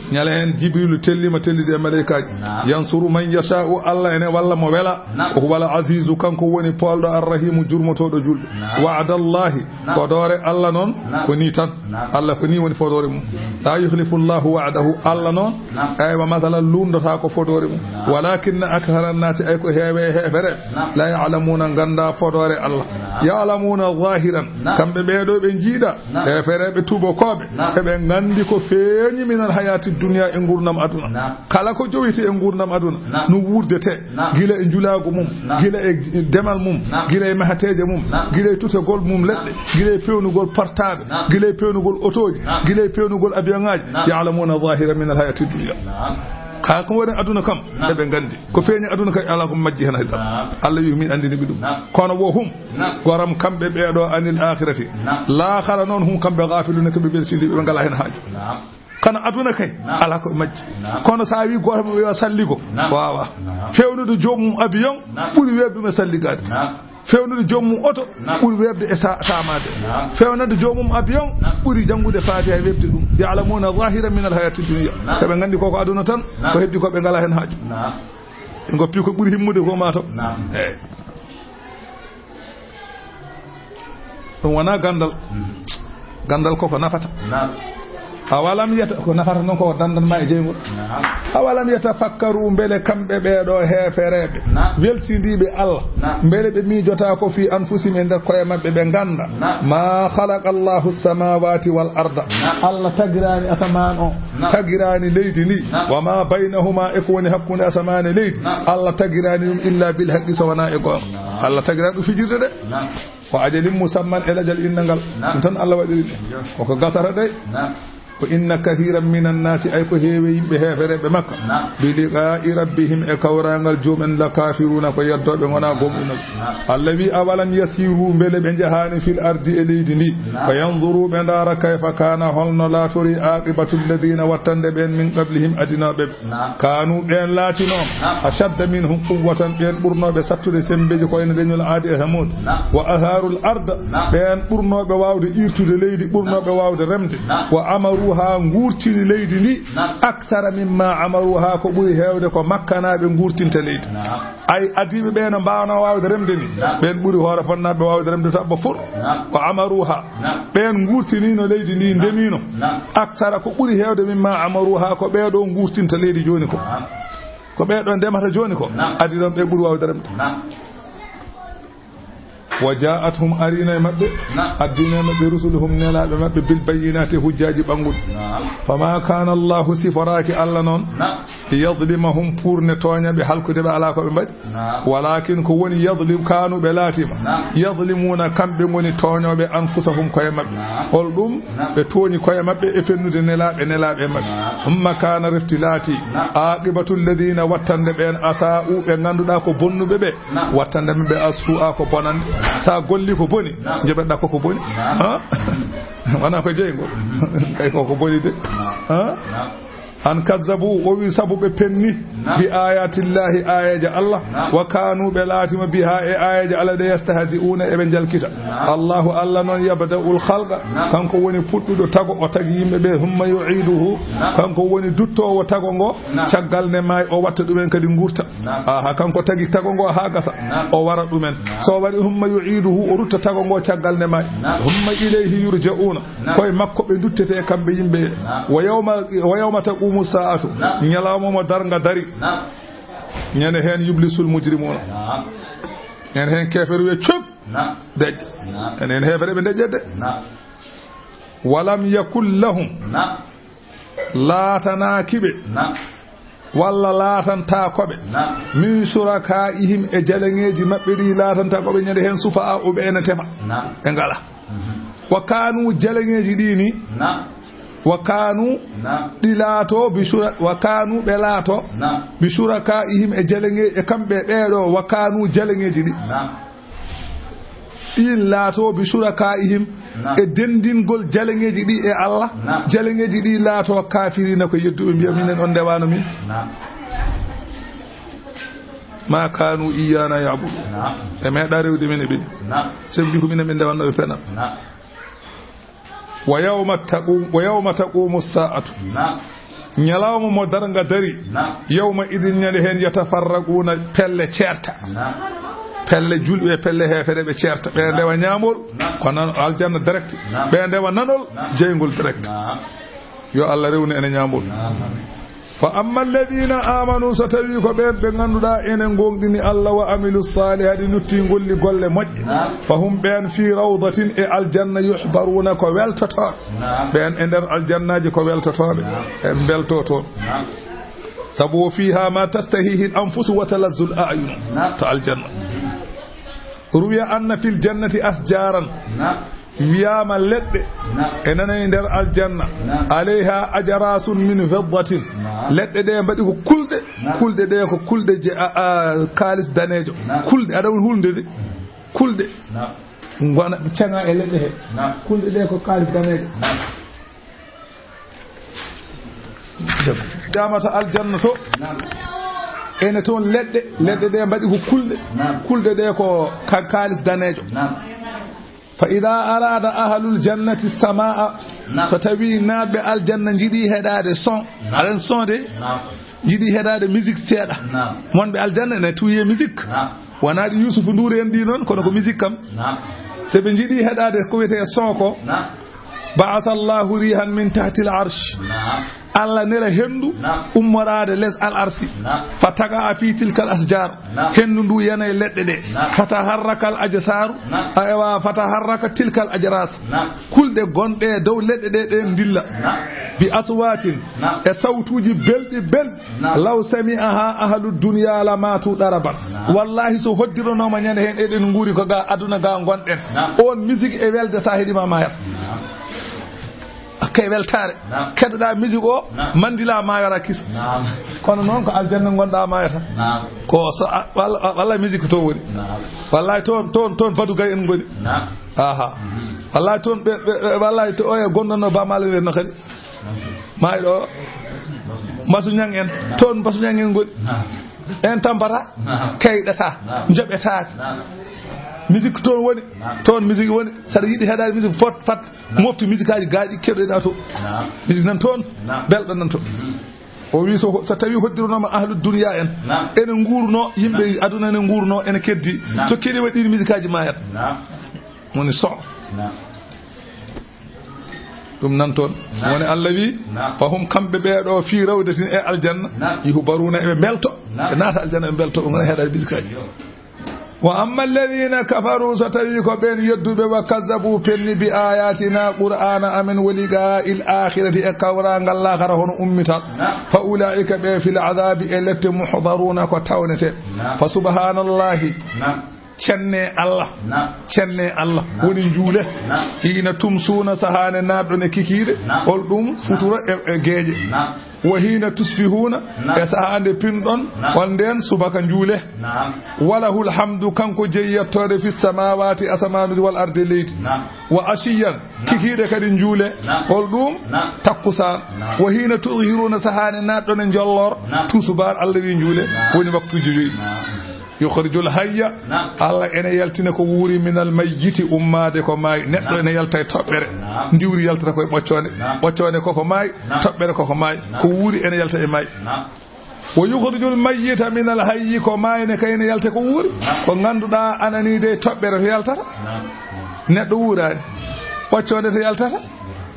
Ñala heen Jibriilu telliima tellidi e maleykaaji. Naam. Yansuru man yashaa'u, Allah ene walla mo wela. Naam. Wa huwal aziizu, kanko woni poolɗo, arrahiimu, jurmotooɗo julɓe. Naam. Wa'dallahi, naam, fodoore Allah noon, naam, ko nii tan. Naam. Allah ko nii woni fodoore mum. Laa yukhlifu Allahu wa'dahu, Allah noon, naam, aywa, masalan, luundotaako fodoore mum. Naam. Walakinna akthara nnaasi, ay ko heewe e heefere, naam, laa ya'lamuuna, ngannda fodoore Allah. Naam. Ya'lamuuna zahiran, naam, kamɓe ɓee ɗo ɓe njiiɗa, naam, heefereɓe tuubakooɓe, naam, eɓe nganndi ko feeñi minal hayaati duniya e nguurndam aduna. Naam. Kala ko jowiti e nguurndam aduna, naam, no wuurdete, naam, gila e njulaagu mum, naam, gila e demal mum, naam, gila e mahateeje mum, naam, gila e tutagol mum leɗɗe, naam, gila e pewnugol portable, naam, gila e pewnugol otooji, naam, gila e pewnugol avion ŋaaji, naam, ya'lamuuna zahiran minal hayaati duniya. Naam. Kala ko woni aduna kam, naam, eɓe nganndi. Ko feeñi aduna kay, alaa ko majji heen hay dara. Naam. Allah wi, "Min anndini ɓe ɗum." Naam. Kono wo hum, naam, goram kamɓe ɓee ɗo, anil akhirati. Naam. Laakhara noon, hum kamɓe ghafiluna, ko ɓe belsindiiɓe, ɓe ngalaa heen haaju. Naam. Kono aduna kay, naam, alaa ko majji. Naam. Kono so a wi gooto maɓɓe yo salligo, naam, waawa. Naam. Fewnude joomum avion, naam, ɓuri weeɓde ɗum e salligaade. Naam. Fewnude joomum oto, naam, ɓuri weeɓde e sa-, saamaade. Naam. Fewnande joomum avion, naam, ɓuri janngude Faatiha e weeɓde ɗum. Ya'lamuuna zahiran minal hayaati dunya. Naam. Ko ɓe nganndi ko ko aduna tan, naam, ko heddi ko ɓe ngalaa heen haaju. Naam. Ɓe ngoppi ko ɓuri himmude ko maa to. Naam. Eey. Ɗum wonaa ganndal. Mm. Ganndal ko ko nafata. Naam. Awalam yata-, ko nafata noon ko dandan ma e jeyngol. Naam. Awalam yatafakkaru, mbele kamɓe ɓee ɗo heefereeɓe, naam, welsindiiɓe Allah, naam, mbele ɓe miijotaako fi anfusihim, e nder koye maɓɓe, ɓe ngannda, naam, ma khalaqa Allahu samawati wal arda, naam, Allah tagiraani asamaan o, naam, tagiraani leydi ndi, naam, wa ma baynahuma, e ko woni hakkunde asamaan e leydi, naam, Allah tagiraani ɗum illa bil haqqi, so wonaa e goonga. Naam. Allah tagiraani ɗum fijirde de. Naam. Wa ajalin musamman, e lajal innangal. Naam. Ɗum tan Allah waɗiri ɗe. Yo. Koko gasata de. Naam. Ko inna kathiran minan nasi, ay ko heewi yimɓe heefereɓe Makka, naam, bi liqa'i rabbihim, e kawrangal joomum en, la kafiruna, ko yeddooɓe, ngona gomɗinooɓe. Naam. Allah wi, awalam yasiru, mbele ɓe njahaani, fil ardi, e leydi ndi, naam, fa yanzuru, ɓe ndaara, kayfa kana, holno laatori, aqibatu alladhina, wattande ɓeen, min qablihim, adinooɓe ɓe. Naam. Kanu, ɓeen laatino, naam, ashadda minhum quwwatan, ɓeen ɓurnooɓe sattude semmbeeji ko ene leñol Aadi e Samuud. Naam. Wa atharul arda, naam, ɓeen ɓurnooɓe waawde iirtude leydi, ɓurnooɓe waawde remde. Naam. Wa amaruha, nguurtini leydi ndi, naam, akthara mimma amaruha, ko ɓuri heewde ko Makkanaaɓe nguurtinta leydi. Naam. Ay, adiiɓe ɓe no mbaawno waawde remde ni, naam, ɓeen ɓuri hoore fonnaaɓe waawde remde to abba fur. Naam. Wa amaruha, naam, ɓeen nguurtiniino leydi ndi, naam, ndemiino. Naam. Aksara, ko ɓuri heewde, mimma amaruha, ko ɓee ɗoo nguurtinta leydi jooni ko. Naam. Ko ɓee ɗoo ndemata jooni ko. Naam. Adii ɗoon ɓe ɓuri waawde remde. Naam. Wa ja'athum, ariino e maɓɓe, naam, addiino e maɓɓe, rusuluhum, nelaaɓe maɓɓe, bil bayyinati, e hujjaaji ɓannguɗi. Naam. Fama kana Allahu, siforaaki Allah noon, naam, liyadlimahum, pour ne tooña ɓe, halkude ɓe, alaa ko ɓe mbaɗi. Naam. Walakin, ko woni, yadlim, kanu, ɓe laatima. Naam. Yadlimuna, kamɓe ngoni tooñooɓe, anfusahum, koye maɓɓe. Naam. Hol ɗum? Naam. Ɓe tooñi koye maɓɓe e fennude nelaaɓe, nelaaɓe e maɓɓe. Naam. Humma kana, refti laati. Naam. Aqibatu alladhina, wattande ɓeen, asa'u, ɓe ngannduɗaa ko bonnuɓe ɓe. Naam. Wattande ɓe, assu'a, ko bonande. Naam. Sa golli ko boni, naam, njoɓetɗaa ko ko boni. Naam. Ha? Wona ko jeyngol. Mhm. Kay ko ko boni de. Naam. Ha? Naam. An kazzabu, o wi sabu ɓe penni, naam, bi ayatillahi, aayeeje Allah, naam, wa kanu, ɓe laatima, biha, e aayeeje Allah ɗe, yastahzi'una, eɓe njalkita. Naam. Allahu, Allah noon, yabda'ul khalqa, naam, kanko woni puɗɗuɗo tago, o tagi yimɓe ɓe, humma yu'iduhu, naam, kanko woni duttoowo tago ngo, naam, caggal nde maay, o watta ɗumen kadi nguurta. Naam. Aha, kanko tagi tago ngo haa gasa, naam, o wara ɗumen. Naam. So o wari, humma yu'iduhu, o rutta tago ngo caggal nde maay. Naam. Humma ilayhi yurja'una. Naam. Koye makko ɓe nduttete kamɓe yimɓe. Naam. Wa yawma, wa yawma taqumu sa'atu. Naam. Ñalawma mo darnga dari. Naam. Ñande heen yublisul mujrimuna. Naam. Ñande heen keefeer wiya cop. Naam. Deƴƴa. Naam. Enen heefere ɓe deƴƴat de. Naam. Walam yakul lahum. Naam. Laatanaaki ɓe. Naam. Walla laatantaako ɓe. Naam. Min shuraka'ihim, e jaleŋeeji maɓɓe ɗi laatantaako ɓe ñande heen sufa'a o ɓe ene tefa. Naam. Ɓe ngala. Mhm. Wa kanu, jaleŋeeji ɗi ni. Naam. Wa kanu, naam, ɗi laato bi shura-, wa kanu, ɓe laato. Naam. Bi shuraka'ihim, e jaleŋe-, e kamɓe ɓeeɗo, wa kanu, jaleŋeeji ɗi. Naam. Ɗiin laato bi shuraka'ihim, naam, e denndingol jaleŋeeji ɗi e Allah. Naam. Jaleŋeeji ɗi laato kafirina, ko yedduɓe, mbiya minen on ndewano min. Naam. Ma kanu iyyana ya'budu. Naam. Ɓe meeɗa rewde min e ɓe ɗi. Naam. Sabu ko minen ɓe ndewanno ɓe penal. Naam. Wa yawma taqu-, wa yawma taqumu sa'atu. Naam. Ñalawma mo darnga dari. Naam. Yawma idin, ñande heen, yatafarraquna, pelle ceerta. Naam. Pelle julɓe, pelle heefere ɓe ceerta. Ɓe, naam, ndewa ñaamol, naam, ko nan aljanna direct. Naam. Ɓe ndewa nanol, naam, jeyngol direct. Naam. Yo Allah rewnu en e ñaamol. Naam. Fa amma alladhina amanu, so tawi ko ɓeen ɓe ngannduɗaa ene ngoongɗini Allah, wa amilu salihati, lutti golli golle moƴƴe. Naam. Fa hum, ɓeen, fi rawdatin, e aljanna, yuhbaruna, ko weltotooɓe. Naam. Ɓeen e nder aljannaaji ko weltotooɓe. Naam. E mbelto toon. Naam. Sabu wo fiha ma tastahihil anfusu wa talazzul a'yun. Naam. To aljanna. Ruwiya anna fil jannati asjaran. Naam. Wiyaama leɗɗe, naam, e nana e nder aljanna. Naam. Alayha ajrasun min fiddatin. Naam. Leɗɗe ɗe mbaɗi ko kulɗe. Naam. Kulɗe ɗe ko kulɗe je, a, a, kaalis daneejo. Naam. Kulɗe, aɗa woni hulde de. Kulɗe. Naam. Ngona caŋa e leɗɗe he. Naam. Kulɗe ɗe ko kaalis daneejo. Naam. Damata aljanna to. Naam. Ene toon leɗɗe, leɗɗe ɗe mbaɗi ko kulɗe. Naam. Kulɗe ɗe ko ka-, kaalis daneejo. Naam. Fa ida arada ahlul jannati samaa, naam, so tawi naatɓe aljanna njiɗi heɗaade son, naam, aɗen son de, naam, njiɗi heɗaade musique seeɗa. Naam. Wonɓe aljanna ene tuuye musique. Naam. Wonaa ɗi Yuusufu Nduur en ɗi noon, kono ko musique kam. Naam. So ɓe njiɗi heɗaade ko wiyetee son ko, naam, ba'asa Allahu rihan min tahtil arsh. Naam. Allah nela henndu, naam, ummoraade les al arsi. Naam. Fa taqa fi tilkal asjar. Naam. Henndu ndu yana e leɗɗe ɗe. Naam. Fa taharrakal ajsaru. Naam. Aywa, fa taharraka tilkal ajras. Naam. Kulɗe gonɗe e dow leɗɗe ɗe, ɗen ndilla. Naam. Bi aswatin. Naam. E sawtuuji belɗi, belɗi. Naam. Law sami'aha ahlu dunya la matu daraban. Naam. Wallahi, so hoddiranooma ñande heen eɗen nguuri ko ga aduna ga ngonɗen. Naam. On musique e welde, sa heɗima mayat. Naam. Kay weltaare. Naam. Keɗoɗaa musique o, naam, manndilaa maayoraa kis. Naam. Kono noon ko aljanna ngonɗaa maayata. Naam. Ko so a, walla, walla musique to woni. Naam. Wallaay toon, toon, toon Badou Gaye en ngoni. Naam. Aha. Mhm. Wallaay toon ɓe, ɓe, ɓe, wallaay to oya gondonno Ba Malick en no kadi. Naam. Maayɗo o. Mbasu Ñaŋ en. Naam. Toon Mbasu Ñaŋ en ngoni. Naam. En tampata. Naam. Kayɗata. Naam. Njoɓetaake. Naam. Musique toon woni. Naam. Toon musique woni. Saɗa yiɗi heɗaade musique fot, fat. Naam. Mofti musique aji gaaɗi keɗoɗaa to. Naam. Musique nan toon. Naam. Belɗo nan toon. Mhm. O wi so, so tawi hoddirunooma ahlu duniya en. Naam. Ene nguurno, yimɓe aduna ene nguurno, ene keddi. Naam. So keɗi waɗi ɗiɗi musique aji maayat. Naam. Woni so. Naam. Ɗum nan toon. Naam. Woni Allah wi, naam, fahum kamɓe ɓeeɗo fii rawdatin e aljanna. Naam. Yuhbaruna eɓe mbelto. Naam. Ɓe naata aljanna ɓe mbelto, ɓe ngona heɗaade musique aji. Yo. Wa amma alladhina kafaru, so tawi ko ɓeen yedduɓe, wa kazzabu, penni, bi ayatina, qur'ana amen, wa liqa'il akhirati, e kawraangal laakara, hono ummital. Naam. Fa ulaika ɓe fil adhabi, e lette, muhdaruna, ko tawnete. Naam. Fa subhanallahi. Naam. Cenne Allah. Naam. Cenne Allah. Naam. Woni njuule. Naam. Hina tumsuna, sahaa nde naatɗon e kikiiɗe. Naam. Hol ɗum? Naam. Futuro e, e geeƴe. Naam. Wa hina tusbihuna, naam, e sahaa nde pinɗon, naam, on ndeen subaka njuule. Naam. Walahul hamdu, kanko jeyi yettoode, fis samawati, asamaanuuji, wal ardi, leydi. Naam. Wa ashiyan, naam, kikiiɗe kadi njuule. Naam. Hol ɗum? Naam. Takkusaan. Naam. Wa hina tuzhiruna, sahaa nde naatɗon e njolloor, naam, tusubaar, Allah wi njuule. Naam. Woni waktuuji joyi. Naam. Yukhrijul hayya, naam, Allah ene yaltina ko wuuri, minal mayyiti, ummaade ko maayi. Neɗɗo, naam, ene yalta e toɓɓere. Naam. Ndiwri yaltata ko e ɓoccoonde. Naam. Ɓoccoonde koko maayi, naam, toɓɓere koko maayi. Naam. Ko wuuri ene yalta e maayi. Naam. Wa yukhrijul mayyita minal hayyi, ko maayi ne kay ne yalta ko wuuri. Naam. Ko ngannduɗaa anani de toɓɓere to yaltata. Naam. Neɗɗo wuuraani. Ɓoccoonde to yaltata.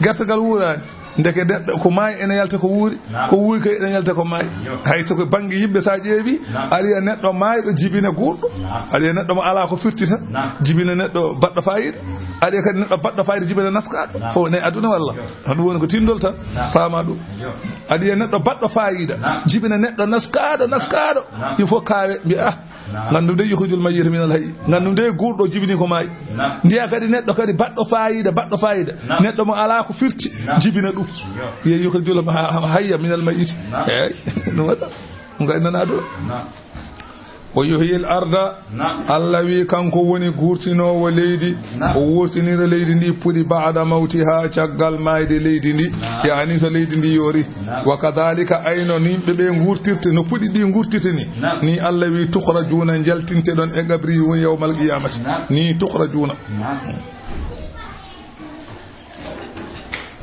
Gertogal wuuraani. Ndeke neɗɗo ko maayi ene yalta ko wuuri, naam, ko wuuri kay ene yalta ko maayi. Yo. Hay so ko bannge yimɓe, so a ƴeewi, naam, aɗa yiya neɗɗo maayɗo jibina guurɗo. Naam. Aɗa yiya neɗɗo mo alaa ko firtita, naam, jibina neɗɗo baɗɗo faayiida. Mm. Aɗa yiya kadi neɗɗo baɗɗo faayiida jibina naskaaɗo. Naam. Fof ne aduna walla? Yo. Ɗum woni ko tinndol tan. Naam. Faama ɗum. Yo. Aɗa yiya neɗɗo baɗɗo faayiida, naam, jibina neɗɗo naskaaɗo, naskaaɗo. Naam. Il faut kaawe mbiya, ah, naam, nganndu de yukhrijul mayyita minal hayyi. Nganndu de guurɗo jibini ko maayi. Naam. Ndiya kadi neɗɗo kadi baɗɗo faayiida, baɗɗo faayiida. Naam. Neɗɗo mo alaa ko firti, naam, jibina ɗum. Yo. Wiye yukhrijul ha-, ha-, hayya minal mayyiti. Naam. Eey, ɗum waɗa. Ɗum kay nana ɗum. Naam. O yuhyil arda. Naam. Allah wi kanko woni guurtinoowo leydi. Naam. O wurtinira leydi ndi puɗi ba'da mawtiha, caggal maayde leydi ndi. Naam. Yaani so leydi ndi yoori. Naam. Wa kadhalika, ayno ni yimɓe ɓe ngurtirte, no puɗi ɗi ngurtirte ni. Naam. Ni Allah wi, tukhrajuna, njaltinte ɗon e qabri yawmal qiyamati. Naam. Ni tukhrajuna. Naam.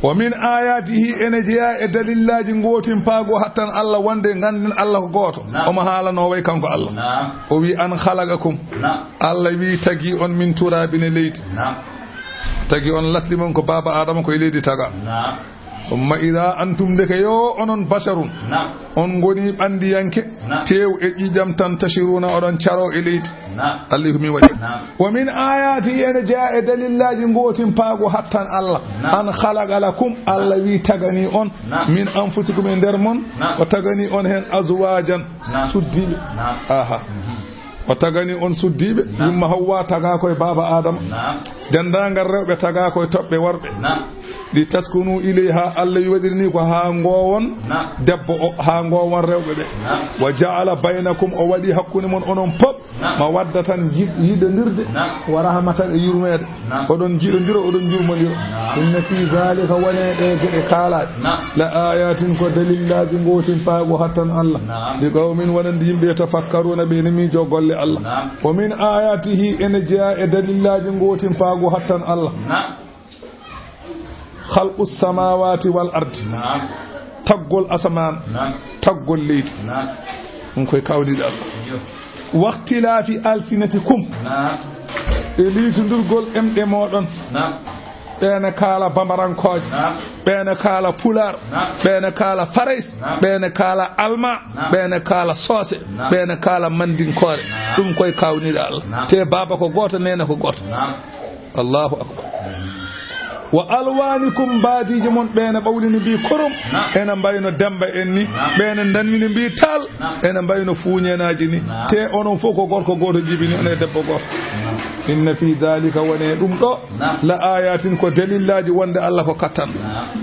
Wa min ayatihi, ene jeyaa e dalillaaji ngootimpaagu hattan Allah, wonde ngannden Allah ko gooto. Naam. Omo haalano way kanko Allah. Naam. O wi, an khalaqakum. Naam. Allah wi, tagi on min turabin e leydi. Naam. Tagi on, lasli mon ko baaba Adama, ko e leydi taga. Naam. Thumma idha antum, ndeke yo onon basharun. Naam. On ngoni ɓanndiyanke, naam, teew e ƴiiƴam, tantashiruna, oɗon caro e leydi. Naam. Allah ko min waɗi. Naam. Wa min ayatihi, ene jeyaa e dalillaaji ngootimpaagu hattan Allah. Naam. An khalaqa lakum, Allah wi tagani on, naam, min anfusikum, e nder mon, naam, o tagani on heen azwajan, naam, suddiiɓe. Naam. Aha. Mhm. O tagani on suddiiɓe. Naam. Yumma Hawwa tagaa ko e baaba Adama. Naam. Denndaangal rewɓe tagaa ko e toɓɓe worɓe. Naam. Li taskunu ilayha, Allah wi waɗiri ni ko haa ngoowon, naam, debbo o, haa ngoowon rewɓe ɓe. Naam. Wa ja'ala baynakum, o waɗi hakkunde mon onon pop, naam, mawaddatan, yiɗ-, yiɗondirde, naam, wa rahmatan, e yurmeede. Naam. Oɗon njiɗondira, oɗon njurmondira. Naam. Inna fi dhalika, wonee ɗe geɗe kaalaaɗe, naam, la ayatin, ko dalillaaji ngootimpaagu hattan Allah. Naam. Li qawmin, wonande yimɓe, yatafakkaruna, ɓe ene miijoo golle Allah. Naam. Wa min ayatihi, ene jeyaa e dalillaaji ngootimpaagu hattan Allah. Naam. Khalqus samawati wal ardi. Naam. Taggol asamaan. Naam. Taggol leydi. Naam. Ɗum koye kawniɗe Allah. Yo. Wakhtilafi alsinatikum. Naam. E liitondirgol ɗemɗe mooɗon. Naam. Ɓe ne kaala bambarankooje. Naam. Ɓe ne kaala pulaar. Naam. Ɓe ne kaala farayse. Naam. Ɓe ne kaala almaa. Naam. Ɓe ne kaala soose. Naam. Ɓe ne kaala mandinkoore. Naam. Ɗum koye kawniɗe Allah. Naam. Te baaba ko gooto, neene ko gooto. Naam. Allahu akbar. Wa alwanikum, mbaadiiji mon ɓe ne ɓawlini mbi korum, ena mbayno Demba en ni, ɓe ne ndanwini mbi tal, ena mbayno fuuñeenaaji ni. Te onon fof ko gorko gooto jibini on e debbo gooto. Inna fi dhalika, wone ɗum ɗo, la ayatin, ko dalillaaji wonde Allah ko kattan.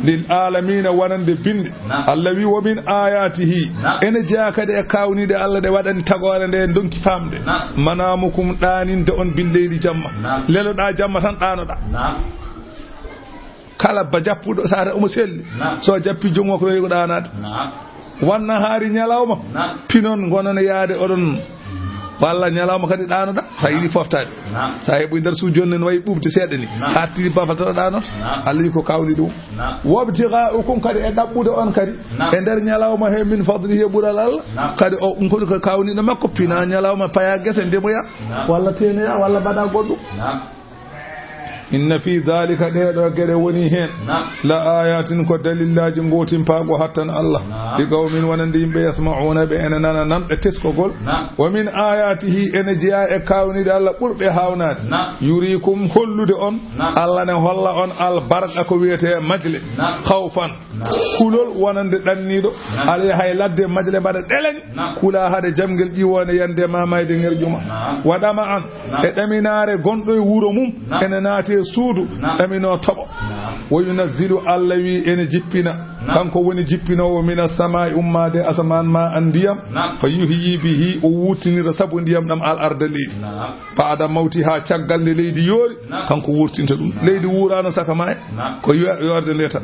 Lil alamina, wonande binde. Allah wi, wa min ayatihi, ene jeyaa kadi e kawniiɗe Allah ɗe waɗani tagoore nde en donki faamde. Manamukum, ɗaaninde on bil leyli jamma. Leloɗa jamma tan ɗaanoɗa. Kala ba jappuɗo, so a omo selli. So a jappi joom makko, ko ɗaanaade. Wanna haari ñalawma. Pinon, ngonon e yaade oɗon. Walla ñalawma kadi ɗaanoɗa, so a yiɗi foftaade. So a heɓi nder suudu jooni, no wayi ɓuuɓde seeɗa ni. Artiri bafa tan ɗaanoto. Allah wi ko kawni ɗum. Wabtigha'ukum, kadi e ɗaɓɓude on kadi. E nder ñalawma he min fadlihi, e ɓural Allah. Kadi o, ɗum kadi ko kawniɗo makko, pina ñalawma, paya gese, ndemoya. Walla tenoya, walla mbaɗa goɗɗum. Inna fi dhalika, ɗee ɗo geɗe woni heen. La ayatin, ko dalillaaji gootimpaago hattan Allah. Li qawmin, wonande yimɓe, yasma'una, ɓe ene nana nanɗe teskogol. Wa min ayatihi, ene jeyaa e kawniiɗe Allah ɓurɓe haawnaade. Yurikum, hollude on, Allah ne holla on al barqa, ko wiyetee majle. Khawfan, kulol wonande ɗanniiɗo, aɗa yaha e ladde majle mbaɗa ɗeleŋ, kula hade jamngel ƴiwoonde yande ma mayde ŋerƴu ma. Wa ɗama an, e ɗaminaare gonɗo e wuro mum, ene naati e suudu, ɗamino toɓo. Wa yunazzilu, Allah wi ene jippina, kanko woni jippinoowo, mina samaa'i, ummaade asamaan ma an ndiyam, fa yuhyi bihi, o wurtinira sabu ndiyam ɗam al arda leydi. Ba'da mawtiha, caggal nde leydi yoori, kanko wurtinta ɗum. Leydi wuuraano saka ma e ko yo-, yoorde nde tan.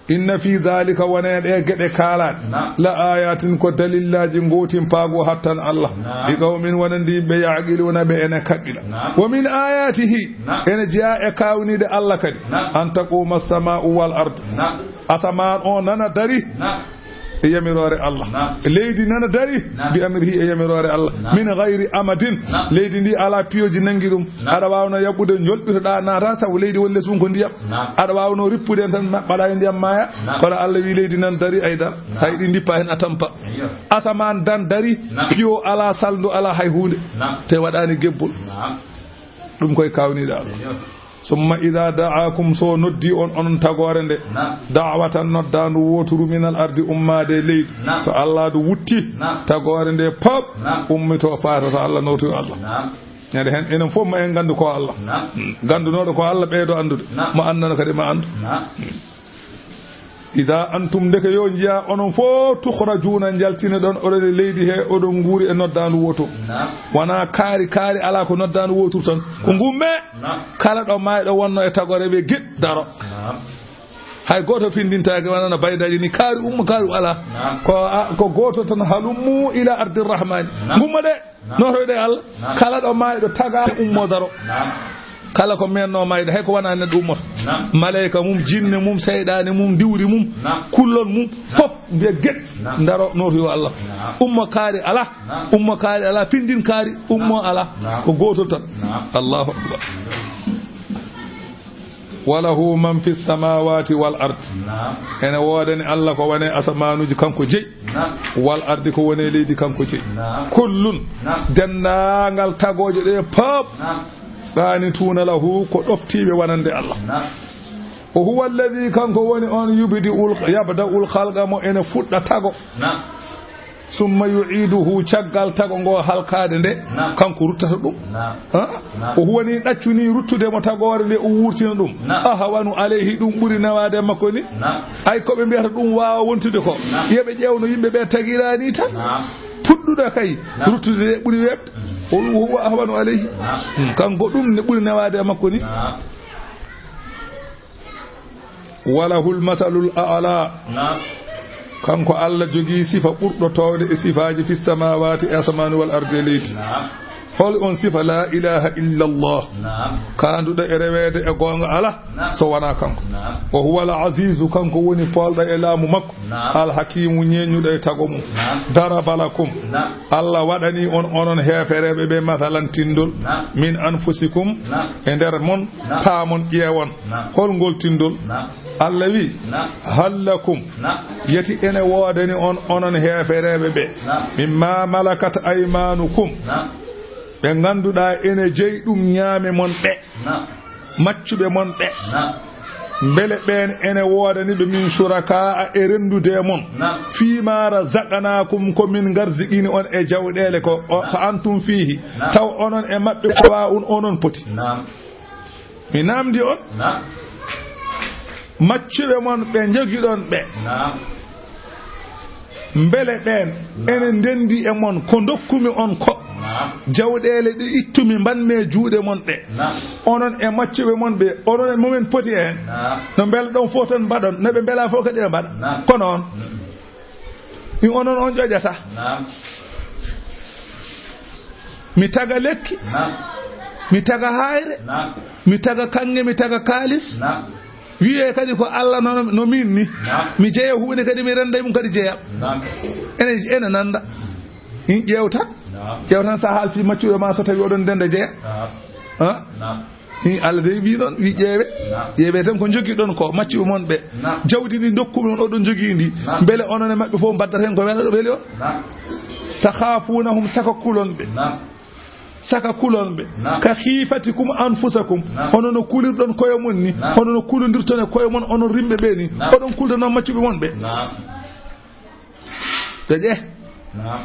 Inna fi dhalika, wone ɗe geɗe kaalaaɗe, la ayatin, ko dalillaaji gootimpaago hattan Allah. Li qawmin, wonande yimɓe, ya'qiluna, ɓe ene kaɓɓira. Wa min ayatihi, ene jeyaa e kawniiɗe Allah kadi, an taquma as-sama'u wal ard, asamaan o nana dari e yamiroore Allah. Leydi nana dari bi amrihi, e yamiroore Allah. Min ghayri amadin, leydi ndi alaa piyooji nanngi ɗum. Aɗa waawno yaɓɓude, njolɓitoɗaa, naata, sabu leydi woni les mum ko ndiyam. Aɗa waawno rippude en tan, ma-, mbaɗa e ndiyam maaya. Kono Allah wi leydi nan dari, ay dara. Sa yiɗi ndippa heen, a tampa. Asamaan dan dari, piyo alaa, salndu alaa, hay huunde. Te waɗaani gebbol. Ɗum koye kawniiɗe Allah. Summa ida da'akum, so noddi on, onon tagoore nde, da'watan, noddaandu wooturu, minal ardi, ummaade e leydi. So Allah du wutti, tagoore nde pop ummito, faata to Allah, nootoyo Allah. Ñande heen, enen fof ma en nganndu ko Allah. Naam. Mm. Ganndunooɗo ko Allah, ɓeydo anndude. Naam. Mo anndano kadi ma anndu. Naam. Mm. Ida antum, ndeke yo njiya onon fof, tukhrajuna, njaltine ɗon, oɗon e leydi he, oɗon nguuri e noddaandu wooto. Naam. Wona kaari, kaari alaa ko noddaandu wootur tan. Ko ngumme. Naam. Kala ɗo maayɗo wonno e tagore ɓe giɗ daro. Naam. Hay gooto findintaake, wona no baydaaji ni, kaari umma, kaari alaa. Naam. Ko a-, ko gooto tan, halummu ila ardi rahmani. Naam. Ngummo de. Naam. Nootoyɗe Allah. Naam. Kala ɗo maayɗo taga ummo daro. Naam. Kala ko menno mayde, hay ko wona neɗɗo ummoto. Naam. Maleyka mum, jinne mum, seyɗaane mum, diwri mum, naam, kullon mum, naam, fof mbiya geɗ, naam, daro nootoyo Allah. Naam. Ummo kaari alaa. Naam. Ummo kaari alaa, findin kaari, ummo, naam, alaa. Naam. Ko gooto tan. Naam. Allahu akbar. Walahu man fi samawati wal ard. Naam. Ene woodani Allah ko woni e asamaanuuji, kanko jeyi. Naam. Wal ardi, ko woni e leydi, kanko jeyi. Naam. Kullun. Naam. Denndaangal tagooje ɗe pop. Naam. Qaanituuna lahu, ko ɗoftiiɓe wonande Allah. Naam. O huwa alladhi, kanko woni on, yubdi'ul, yabda'ul khalqa, mo ene fuɗɗa tago. Naam. Summa yu'iduhu, caggal tago ngo halkaade nde, naam, kanko ruttata ɗum. Naam. Ha? Naam. O huwani ɗaccuni ruttude mo tagoore nde, o wurtina ɗum. Naam. Ahwanu alayhi, ɗum ɓuri newaade e makko ni. Naam. Ay ko ɓe mbiyata ɗum waawa wontude ko. Naam. Yo ɓe ƴeewno yimɓe ɓe tagiraani tan. Naam. Puɗɗuɗo kay, naam, ruttude nde ɓuri weeɓde. Mm. O huwa ahwanu alayhi. Naam. Hmm, kanko ɗum ne ɓuri newaade e makko ni. Naam. Walahul masalul a'la. Naam. Kanko Allah jogii sifa ɓurɗo toowde e sifaaji fi samaawaati, e asamaani, wal ardi, e leydi. Naam. Hol on sifa? La ilaha illa Allah. Naam. Kaanduɗo e reweede e goonga alaa, naam, so wonaa kanko. Naam. Wa huwa al azizu, kanko woni poolɗo e laamu makko. Naam. Al hakimu, ñeeñuɗo e tago mum. Naam. Daraba lakum. Naam. Allah waɗani on, onon heefereeɓe ɓe, masalan, tinndol. Naam. Min anfusikum. Naam. E nder mon. Naam. Paamon, ƴeewon. Naam. Hol ngol tinndol? Naam. Allah wi, naam, hal lakum. Naam. Yeti ene woodani on, onon heefereeɓe ɓe. Naam. Mimma malakat aymanukum. Naam. Ɓe ngannduɗaa ene jeyi ɗum ñaame mon ɓe. Naam. Maccuɓe mon ɓe. Naam. Mbele ɓeen ene woodani ɓe min shurakaa e renndude e mon. Naam. Fiima razaqnaakum, ko min ngarziqini on e jawɗeele ko, o, Naam. Fa antum fiihi. Naam. Taw onon e maɓɓe sawaa'un onon poti. Naam. Mi naamndi on. Naam. Maccuɓe mon ɓe njogiɗon ɓe. Naam. Mbele ɓeen Naam. ene ndenndi e mon ko ndokkumi on ko Naam. jawɗeele ɗe ittumi mbanmi e juuɗe mon ɗe. Naam. Onon e maccuɓe mon ɓe, onon e momin poti heen. Naam. No mbelɗon fof tan mbaɗon, no ɓe mbelaa fof kadi ɓe mbaɗa. Naam. Kono on, Mm-mm. Mi onon on ƴoƴata. Naam. Mi taga lekki. Naam. Mi taga haayre. Naam. Mi taga kaŋŋe, mi taga kaalis. Naam. Wiyee kadi ko Allah no, no min ni. Naam. Mi jeya huunde kadi mi rennda e mum kadi jeya. Naam. Ene, ene nannda. In ƴeew tan. Naam. Ƴeew tan so a haalfii maccuɗo ma so tawi oɗon ndenda jeya. Naam. Ha? Naam. Hi, Allah dey wii noon, wii ƴeewe. Naam. Ƴeewe tan ko njogiɗon ko, maccuɓe mon ɓe. Naam. Jawdi ndi ndokkumi on, oɗon njogii ndi. Naam. Mbele onon e maɓɓe fof mbaddata heen ko wela-, weli on? Naam. Takhaafuunahum, saka kulon ɓe. Naam. Saka kulon ɓe. Naam. Ka khiifatikum anfusakum. Naam. Hono no kulirɗon koye mon ni. Naam. Hono no kulondirton e koye mon, onon rimɓe ɓe ni. Naam. Oɗon kulda noon maccuɓe mon ɓe. Naam. Ƴoƴe. Naam.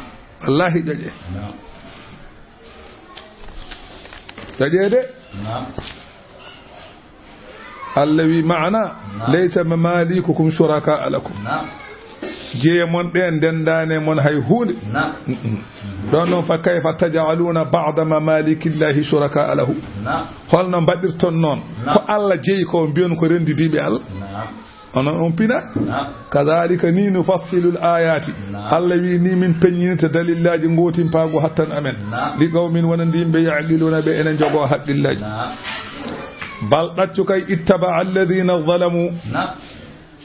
Wallahi ƴoƴe. Naam. Ƴoƴe de. Naam. Allah wi maana, Naam. "Laysa mamalikukum shuraka'a lakum." Naam. Jeya mon ɗe ndendaani e mon hay huunde. Naam. Mm-mm. Ɗon noon, "Fa kayfa taj'aluna ba'da mamalikillahi shuraka'a lahu?" Naam. Holno mbaɗirton noon? Naam. Ko Allah jeyi ko, mbiyon ko renndidiiɓe Allah? Naam. Onon on pina? Naam. "Kadhalika ni nufassilu al-ayati." Naam. Allah wi ni min peññinirta dalillaaji ngootimpaagu hattan amen. Naam. "Li qawmin", wonande yimɓe, "ya'qiluna", ɓe ene njogoo haqqillaaji. Naam. "Bal", ɗaccu kay, "ittaba alladhina zalamu", Naam.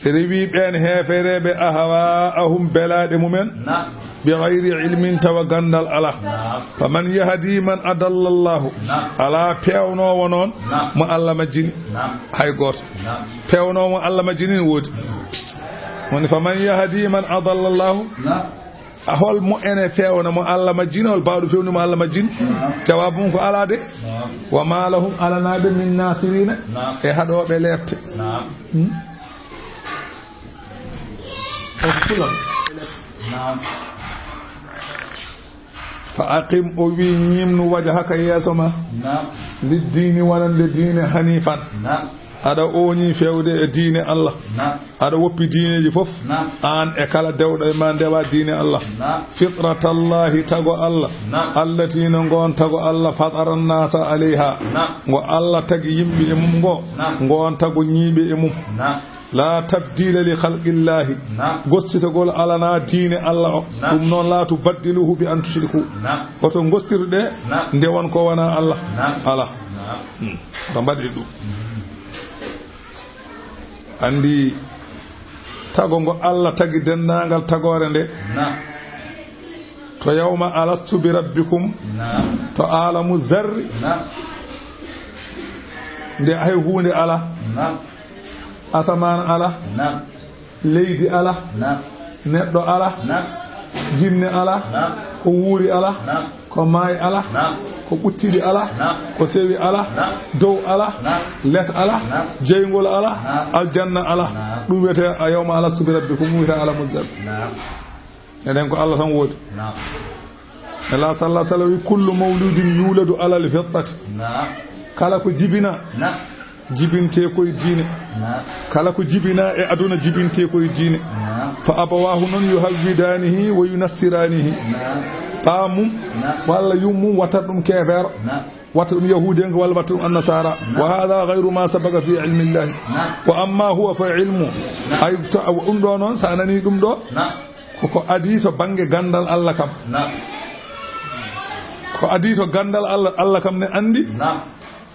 rewi ɓeen heefereeɓe, "ahwa'ahum", belaaɗe mumen, Naam. "bi ghayri ilmin", tawa ganndal alaa. Naam. "Faman yahdi man adalla Allahu." Naam. Alaa peewnoowo noon Naam. mo Allah majjini. Naam. Hay gooto. Naam. Peewnoowo mo Allah majjini ne woodi. Woni, "Faman yahdi man adalla Allahu." Naam. A hol mo ene feewna mo Allah majjini, hol baawɗo feewni mo Allah majjini? Naam. Jawaabu mum ko alaa de. Naam. "Wa ma lahum", alanaa ɓe, "min nasirina", Naam. e haɗooɓe leepte. Naam. Hmm? Naam. "Fa aqim", o wi, "ñiimnu, wajhaka", yeeso ma, Naam. "liddiini", wonande diine, "hanifan", Naam. aɗa ooñi feewde e diine Allah, Naam. aɗa woppi diineeji fof, Naam. aan e kala dewɗo e ma ndewa diine Allah. Naam. "Fitratallahi", tago Allah, Naam. "allati", no ngoon tago Allah, "fatara nnasa alayha", Naam. ngo Allah tagi yimɓe e mum ngo, Naam. ngoon tago ñiiɓe e mum. Naam. "La tabdila li khalqillahi." Naam. Gostitagol alanaa diine Allah o. Naam. "Ɗum noon, la tubaddiluhu bi an tushriku." Naam. Hoto gostiru ɗe Naam. ndewon ko wonaa Allah. Naam. Alaa. Naam. Hmm. Hoto mbaɗe ɗum. Hmm. Anndi tago ngo Allah tagi denndaangal tagoore nde. Naam. To yawma alastu bi rabbikum. Naam. To aalamu zarri. Naam. Nde hay huunde alaa. Naam. Asamaan alaa. Naam. Leydi alaa. Naam. Neɗɗo alaa. Naam. Jinne alaa. Naam. Ko wuuri alaa. Naam. Ko maayi alaa. Naam. Ko ɓuttiɗi alaa. Naam. Ko sewi alaa. Naam. Dow alaa. Naam. Les alaa. Naam. Jeyngol alaa. Naam. Aljanna alaa. Naam. Ɗum wiyetee a yawma alastu bi rabbikum, ɗum wiyetee aalamu zarri. Naam. Enen ko Allah tan woodi. Naam. Nela sallallahu alaihi wasallam wi, "Kullu mawludin yuladu alal fitrati." Naam. Kala ko jibina, Naam. jibinte koye diine. Naam. Kala ko jibina e aduna, jibinte koye diine. Naam. Fa abawahu, noon yuhawwidanihi wa yunassiranihi. Naam. Paamum, Naam. walla yummum watta ɗum keefeero. Naam. Watta ɗum yahuudenko walla watta ɗum annasara. Naam. Wa hadha ghayru ma sabaqa fi ilmillahi. Naam. Wa amma huwa, fa ilmu. Naam. Ay, to, ɗum ɗo noon, sa nani ɗum ɗo, Naam. koko adii to bannge ganndal Allah kam. Naam. Ko adii to ganndal Allah, Allah kam ne anndi. Naam.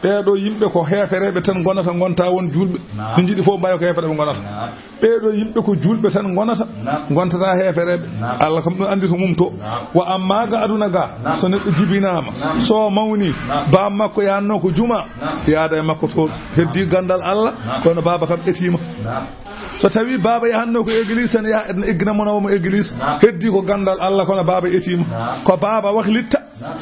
Ɓee ɗo yimɓe ko heefereeɓe tan ngonata, ngonta won juulɓe. Naam. Ɓe njiɗi fof mbayo ko heefereeɓe ngonata. Naam. Ɓee ɗo yimɓe ko juulɓe tan ngonata. Naam. Ngontata heefereeɓe. Naam. Allah kam ɗum anndi to mum to. Naam. Wa amma ga aduna ga, Naam. so neɗɗo jibinaama, Naam. so mawni, Naam. baaba makko yahanno ko juma, Naam. yaada e makko toon. Naam. Heddi ganndal Allah, Naam. kono baaba kam etiima. Naam. So tawi baaba yahanno ko église, ene yaha, ene eggina mo, nawa mo église. Naam. Heddi ko ganndal Allah, kono baaba etiima. Naam. Ko baaba waklitta. Naam.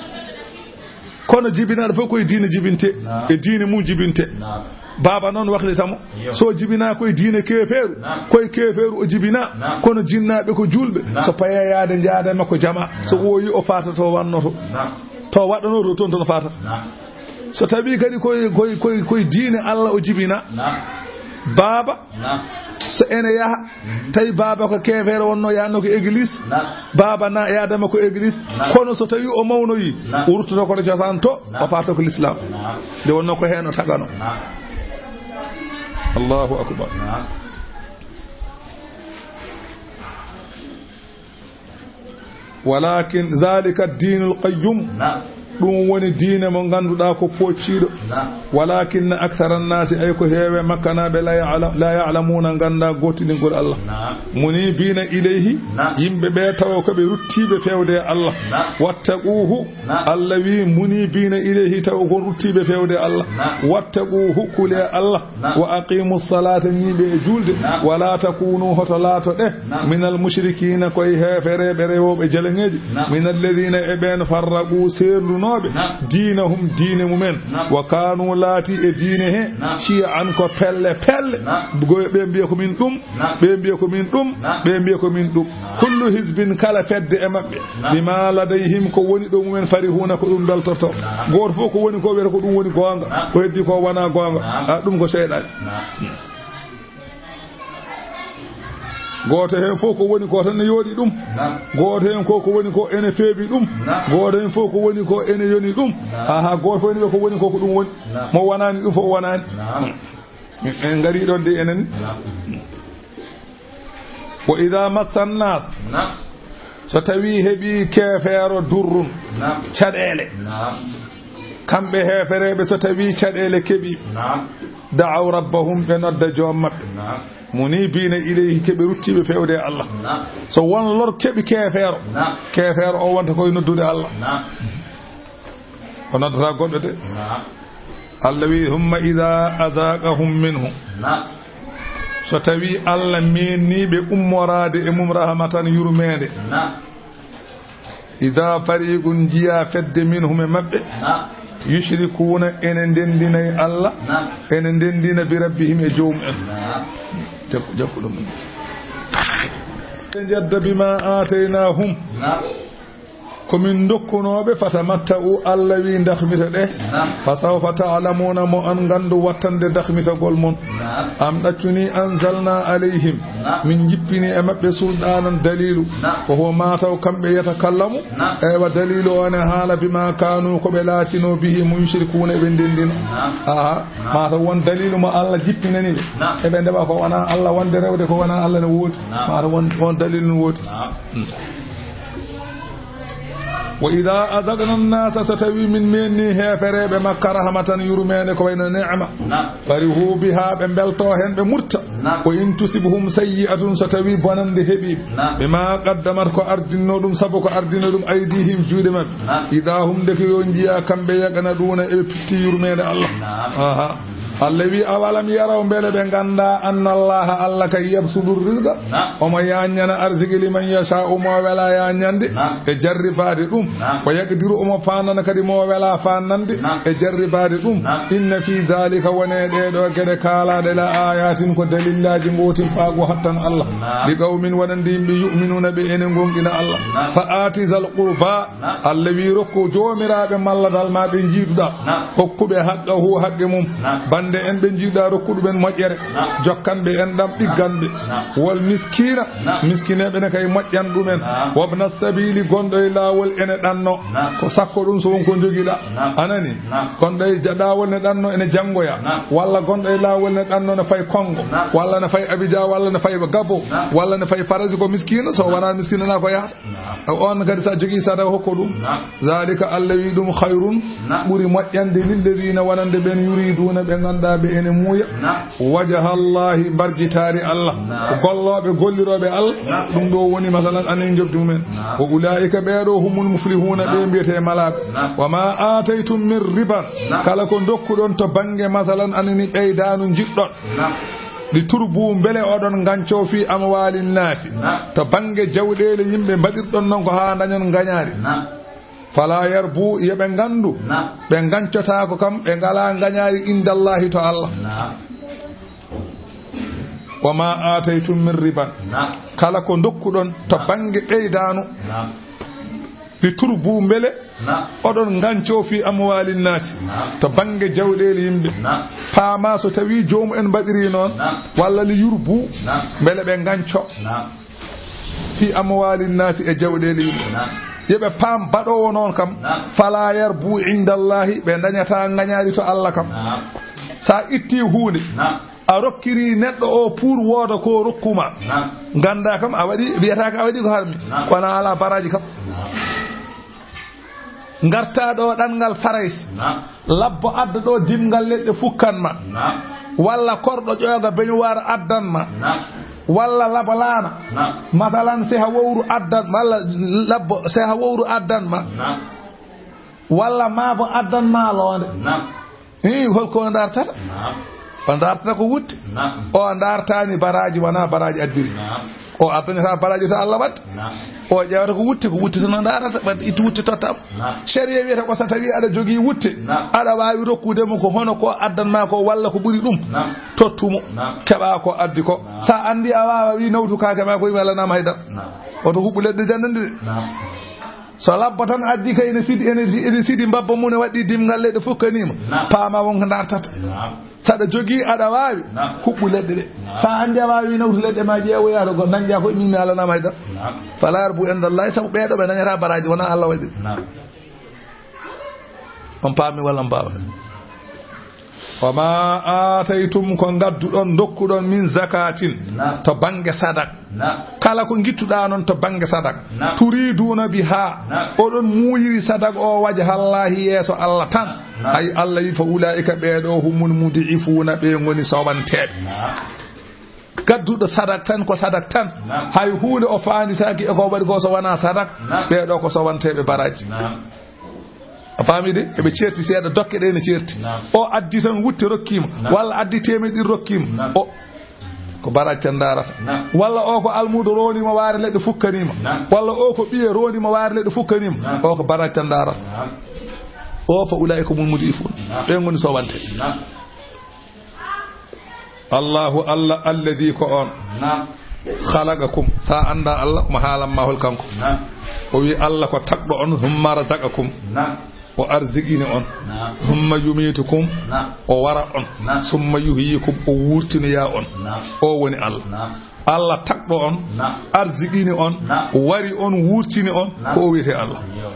Kono jibinaaɗo fof koye diine jibinte. Naam. E diine mum jibinte. Naam. Baaba noon waklita mo. Yo. So o jibinaa koye diine keefeeru, naam, koye keefeeru o jibinaa. Naam. Kono jinnaaɓe ko juulɓe. Naam. So payee yaade njaada e makko jamaa. So, naam, ɓooyi o faata to wannoto. Naam. To waɗanoto toon, toon faatata. Naam. So tawii kadi koye, koye, koye, koye diine Allah o jibinaa. Naam. Baaba, naam, so ene yaha, mhm, tawi baaba ko keefeero wonno, yahanno ko église. Naam. Baaba na yaadama ko église. Naam. Kono so tawii o mawnoyii, naam, o ruttoto ko to cosaan to, naam, o faata ko l'islam. Naam. Nde wonno ko heen o taganoo. Naam. Allahu akbar. Naam. Walakin zalika diinul qayyum. Naam. Ɗum woni diine mo ngannduɗaa ko poocciiɗo. Naam. Walakin akthara nnaasi, ay ko heewe makkanaaɓe, la ya'la-, la ya'lamuuna, nganndaa gootinɗingol Allah. Naam. Muniibiina ilayhi, naam, yimɓe ɓe tawa ko ɓe ruttiiɓe feewde e Allah. Naam. Wattaquuhu, naam, Allah wi muniibiina ilayhi, tawa ko ruttiiɓe feewde e Allah. Naam. Wattaquuhu, kulee Allah. Naam. Wa aqimu salata, ñiiɓe e juulde. Naam. Wala takunu, hoto laato ɗe. Naam. Minal mushrikiina, koye heefereeɓe rewooɓe jeleŋeeji. Naam. Minal ladiina, e ɓeen, farraqu, seernunooɓe. Naam. Diinahum, diine mumen. Naam. Wa kaanu, laati e diine he. Naam. Shi'an, ko pelle pelle. Naam. Ɓe mbiya ko min ɗum. Naam. Ɓe mbiya ko min ɗum. Naam. Ɓe mbiya ko min ɗum. Naam. Kullu hizbin, kala fedde e maɓɓe. Naam. Bima ladayhim, ko woni ɗo mumen, farihuuna, ko ɗum mbeltorto. Naam. Gooto fof ko woni ko wiyata ko ɗum woni goonga. Naam. Ko heddi ko wonaa goonga. Naam. A, ɗum ko seyɗaani. Naam. Gooto heen fof ko woni ko tan ne yooɗi ɗum. Naam. Gooto heen ko, ko woni ko ene feebi ɗum. Naam. Gooto heen fof ko woni ko ene yoni ɗum. Naam. Aha, gooto fof ene wiya ko woni ko, ko ɗum woni. Naam. Mo wonaani ɗum fof wonaani. Naam. En ngarii ɗoon de enen. Naam. Wa idaa massa nnaas. Naam. So tawii heɓii keefeero durrun. Naam. Caɗeele. Naam. Kamɓe heefereeɓe, so tawii caɗeele keɓii. Naam. Da'aw rabbahum, ɓe nodda joom maɓɓe. Naam. Muniibiina ilayhi, keɓe ruttiiɓe feewde e Allah. Naam. So won lor keɓi keefeero. Naam. Keefeero o wonta koye noddude Allah. Naam. O noddata goɗɗo de. Naam. Allah wi, "Humma idaa azaaqahum minhu." Naam. So tawii Allah meennii ɓe ummoraade e mum rahmatan, yurmeende. Naam. Idaa fariiqun, njiyaa fedde, minhum, e maɓɓe. Naam. Yushrikuuna, ene ndenndina e Allah. Naam. Ene ndenndina bi rabbihim, e joomum en. Naam. Jakku, jakku ɗum. Ɓe njedda bimaa aataynaahum. Naam. Ko min ndokkunooɓe, fatamatta'u, Allah wi, dakhmito ɗe. Naam. Fasawfa ta'lamuuna, mo on nganndu wattande dakhmitagol mon. Naam. Am ɗaccunii anzalnaa alayhim, naam, min njippini e maɓɓe sulɗaanan daliilu. Naam. Ko huwa maa taw kamɓe yatakallamu. Naam. Eywa, daliilu o ne haala bimaa kaanu ko ɓe laatinoo bihi mo yushrikuuna eɓe ndenndina. Naam. Aha, naam, maa taw won daliilu mo Allah jippinani ɓe. Naam. Eɓe ndeɓa ko wonaa Allah, wonde rewde ko wonaa Allah ne woodi. Naam. Maa taw won, won daliilu ne woodi. Naam. Hmm. Wa idaa azaqna nnaasa, so tawii min meennii heefereeɓe Makka rahmatan, yurmeende, ko wayno neema. Naam. Farihuu bihaa, ɓe mbeltoo heen, ɓe murta. Naam. Wa in tusibhum sayyi'atun, so tawii bonannde heɓii ɓe. Naam. Bimaa qaddamat, ko ardinnoo ɗum, sabu ko ardinnoo ɗum, aydiihim, juuɗe maɓɓe. Naam. Idaa hum, ndeke yo njiyaa kamɓe, yaqnaduuna, eɓe pitti yurmeende Allah. Naam. Aha. Allah wi, "Awalam yaraw, mbele ɓe nganndaa, anna Allaha, Allah kay, yabsutu rizqa, naam, omo yaññana arsiki, liman yashaa'u, mo wela yaññande, naam, e jarribaade ɗum, naam, wa yaqdiru, omo faandana kadi mo wela faandande, naam, e jarribaade ɗum. Naam. Inna fii daalika, wonee ɗee ɗoo geɗe kaalaaɗe, la aayaatin, ko dalillaaji ngootippaagu hattan Allah. Naam. Li qawmin, wonande yimɓe, yu'minuuna, ɓe ene ngoongɗina Allah." Naam. Fa aati zal qurba, naam, Allah wi, "Rokku joomiraaɓe malladal ma ɓe njiiduɗaa. Naam. Hokku ɓe haqqahu, haqqe mum." Naam. Bannde en ɓe njiiduɗaa, rokku ɗumen moƴƴere. Naam. Jokkan ɓe enɗam, ɗiggan ɓe. Naam. Wal miskiina, naam, miskineeɓe ne kay moƴƴan ɗumen. Naam. Wabna sabiili, gonɗo e laawol ene ɗanno. Naam. Ko sakko ɗum so won ko njogiɗaa. Naam. Anani? Naam. Gonɗo e ja-, laawol ne ɗanno ene janngoya. Naam. Walla gonɗo e laawol ne ɗanno ne fay Konngo. Naam. Walla ne fay Abidjan, walla ne fay Gabo. Naam. Walla ne fay Farasi, ko miskiino. So wonaa miskiino, na ko yahata. Naam. On kadi, so a jogii sadaka, hokko ɗum. Naam. Zaalika, Allah wi ɗum, khayrun, naam, ɓuri moƴƴande, lilladiina, wonande ɓeen, yuriiduuna, ɓe ngannduɗaa ɓe ene muuya. Naam. Wajha Allahi, mbarjitaari Allah. Naam. Ko gollooɓe, gollirooɓe Allah. Naam. Ɗum ɗo woni, masalan, anen njoɓdi mumen. Naam. Wa ulaa'ika, ɓee ɗo, humul muflihuuna, naam, ɓe mbiyetee malaaɓe. Naam. Wa maa aataytum min riban, naam, kala ko ndokkuɗon to bannge, masalan, anani ɓeydaanu njiɗɗon. Naam. Li turbu, mbele oɗon ngancoo, fii amwaali nnaasi. Naam. To bannge jawɗeele yimɓe, mbaɗirɗon noon ko haa ndañon ngañaari. Naam. Fala yarbu, yo ɓe nganndu. Naam. Ɓe ngañcotaako kam, ɓe ngalaa ngañaari indallahi to Allah. Naam. Wa ma aataytum min riban. Naam. Kala ko ndokkuɗon to Naam. bannge ɓeydaanu. Naam. Li turbu, mbele Naam. oɗon ngañcoo fi amwaali naasi. Naam. To bannge jawɗeeli yimɓe. Naam. Paamaa so tawii joomu'en mbaɗirii noon. Naam. Walla li yurbu. Naam. Mbele ɓe ngañcoo. Naam. Fi amwaali naasi, e jawɗeeli yimɓe. Naam. Yo ɓe paam baɗoowo noon kam. Naam. Fala yarbu indallahi, ɓe ndañataa ngañaari to Allah kam. Naam. So a ittii huunde, Naam. a rokkiri neɗɗo o pour wooda ko rokkuma. Naam. Ngannda kam a waɗi, wiyata ko a waɗi ko harmi. Naam. Kono alaa baraaji kam. Naam. Ngarta ɗo ɗanngal Farayse. Naam. Labbo adda ɗo dimngal leɗɗe fukkan ma. Naam. Walla korɗo ƴooga beñuwaar addan ma. Naam. Walla labalaana. Naam. Masalan, seha wowru addan, walla labbo seha wowru addan ma. Naam. Walla maabo addan ma loonde. Naam. Ii, holko o dartata? Naam. O dartata ko wutte. Naam. O dartaani baraaji, wonaa baraaji addiri. Naam. O addanata baraaji to Allah waɗde. Naam. O ƴeewata ko wutte, ko wutte tan o darata, wadde ittu wutte totta mo. Naam. Sariya wiyata ko so tawi aɗa jogii wutte, Naam. aɗa waawi rokkude mo ko hono ko addan ma ko walla ko ɓuri ɗum. Naam. Tottu mo. Naam. Keɓa ko addi ko. Naam. Sa anndi a waawa, wi nawtu kaake ma ko, wi mi alanama haydara. Naam. Oto huɓɓu leɗɗe jannande de. Naam. So labbo tan addi kay ene sidi, ene si-, ene sidi mbabba mum ne waɗɗi dimngal leɗɗe fof kanima. Naam. Paama won ko dartata. Naam. Saɗa jogii, aɗa waawi, Naam. huɓɓu leɗɗe ɗe. Naam. Sa anndi a waawi nawtu leɗɗe ma, ƴeewoya ɗo go, nannja ko min mi alanama haydara. Naam. Fala yarbu indallahi, sabu ɓeeɗo ɓe dañata baraaji, wonaa Allah waɗi. Naam. On paami walla on paama? Wa ma aataytum, ko ngadduɗon, ndokkuɗon, min zakatin, Naam. to bannge sadak. Naam. Kala ko ngittuɗaa noon to bannge sadak. Naam. Turiduuna biha, Naam. oɗon muuyiri sadak o wajhallahi, yeeso Allah tan. Naam. Hay Allah wi, fa ulaa'ika, ɓeeɗo, humul mudi'ifuuna, ɓe ngoni sowanteeɓe. Naam. Gadduɗo sadak tan ko sadak tan. Naam. Hay huunde o faanditaaki e ko waɗi ko so wonaa sadak. Naam. Ɓeeɗo ko sowanteeɓe baraaji. Naam. A faami de? Eɓe ceerti seeɗa, dokke ɗe ne ceerti. Naam. O addi tan wutte rokkiima. Naam. Walla addi teemedde ɗiɗi rokkiima. Naam. O ko baraaji tan ndaarata. Naam. Walla o ko almuudo roondiima waare leɗɗe fukkanima. Naam. Walla o ko ɓiye roondiima waare leɗɗe fukkanima. Naam. O ko baraaji tan ndaarata. Naam. O fa ulaa'ika humul mudi'ifuun. Naam. Ɓe ngoni sowante. Naam. Allahu Allah, alladhi, ko on. Naam. Khalaqakum, sa annda Allah, omo haalan ma hol kanko. Naam. O wi Allah ko tagɗo on, thumma razaqakum. Naam. O arziqini on. Naam. Thumma yumitukum. Naam. O wara on. Naam. Thumma yuhyikum, o wurtinoya on. Naam. O woni Allah. Naam. Allah tagɗo on, Naam. arziqini on, Naam. wari on, wurtini on, Naam. ko o wiyete Allah. Yo.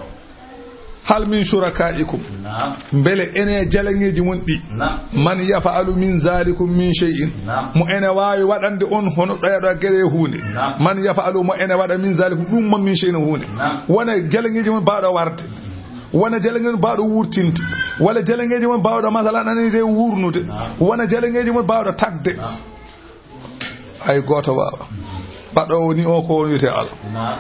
Hal min shuraka'ikum. Naam. Mbele ene jalaŋeeji mon ɗi. Naam. Man yaf'alu min zalikum min shay'in. Naam. Mo ene waawi waɗande on hono ɗeeɗo geɗe huunde. Naam. Man yaf'alu, mo ene waɗa min zalikum ɗum mon min shay'in huunde. Naam. Wona jalaŋeeji mon baawɗo warde. Wona jalaŋeeji mon baawɗo wurtinde. Walla jalaŋeeji mon baawɗo masala nanide wurnude. Naam. Wona jalaŋeeji mon baawɗo tagde. Naam. Hay gooto waawa. Baɗoowo ni o ko on wiyete Allah. Naam.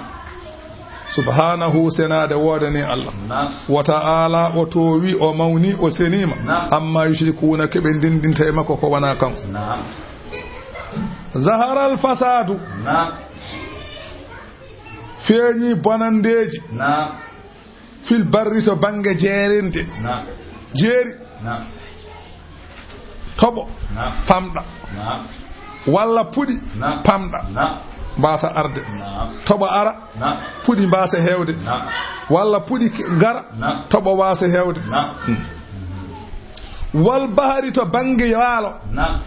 Subhanahu, senaade woodani Allah. Naam. Wa ta'ala, o toowi, o mawni, o seniima. Naam. Amma yushrikuuna, ko ɓe ndendinta e makko ko wonaa kanko. Naam. Zaharal fasaadu. Naam. Feeñi bonandeeji. Naam. Fil barri, to bannge jeerinde. Naam. Jeeri. Naam. Toɓo. Naam. Pamɗa. Naam. Walla puɗi. Naam. Pamɗa. Naam. Mbaasa arde. Naam. Toɓo ara. Naam. Puɗi mbaasa heewde. Naam. Walla puɗi ke-, ngara. Naam. Toɓo waasa heewde. Naam. Hmm. Wal bahari, to bannge waalo. Naam.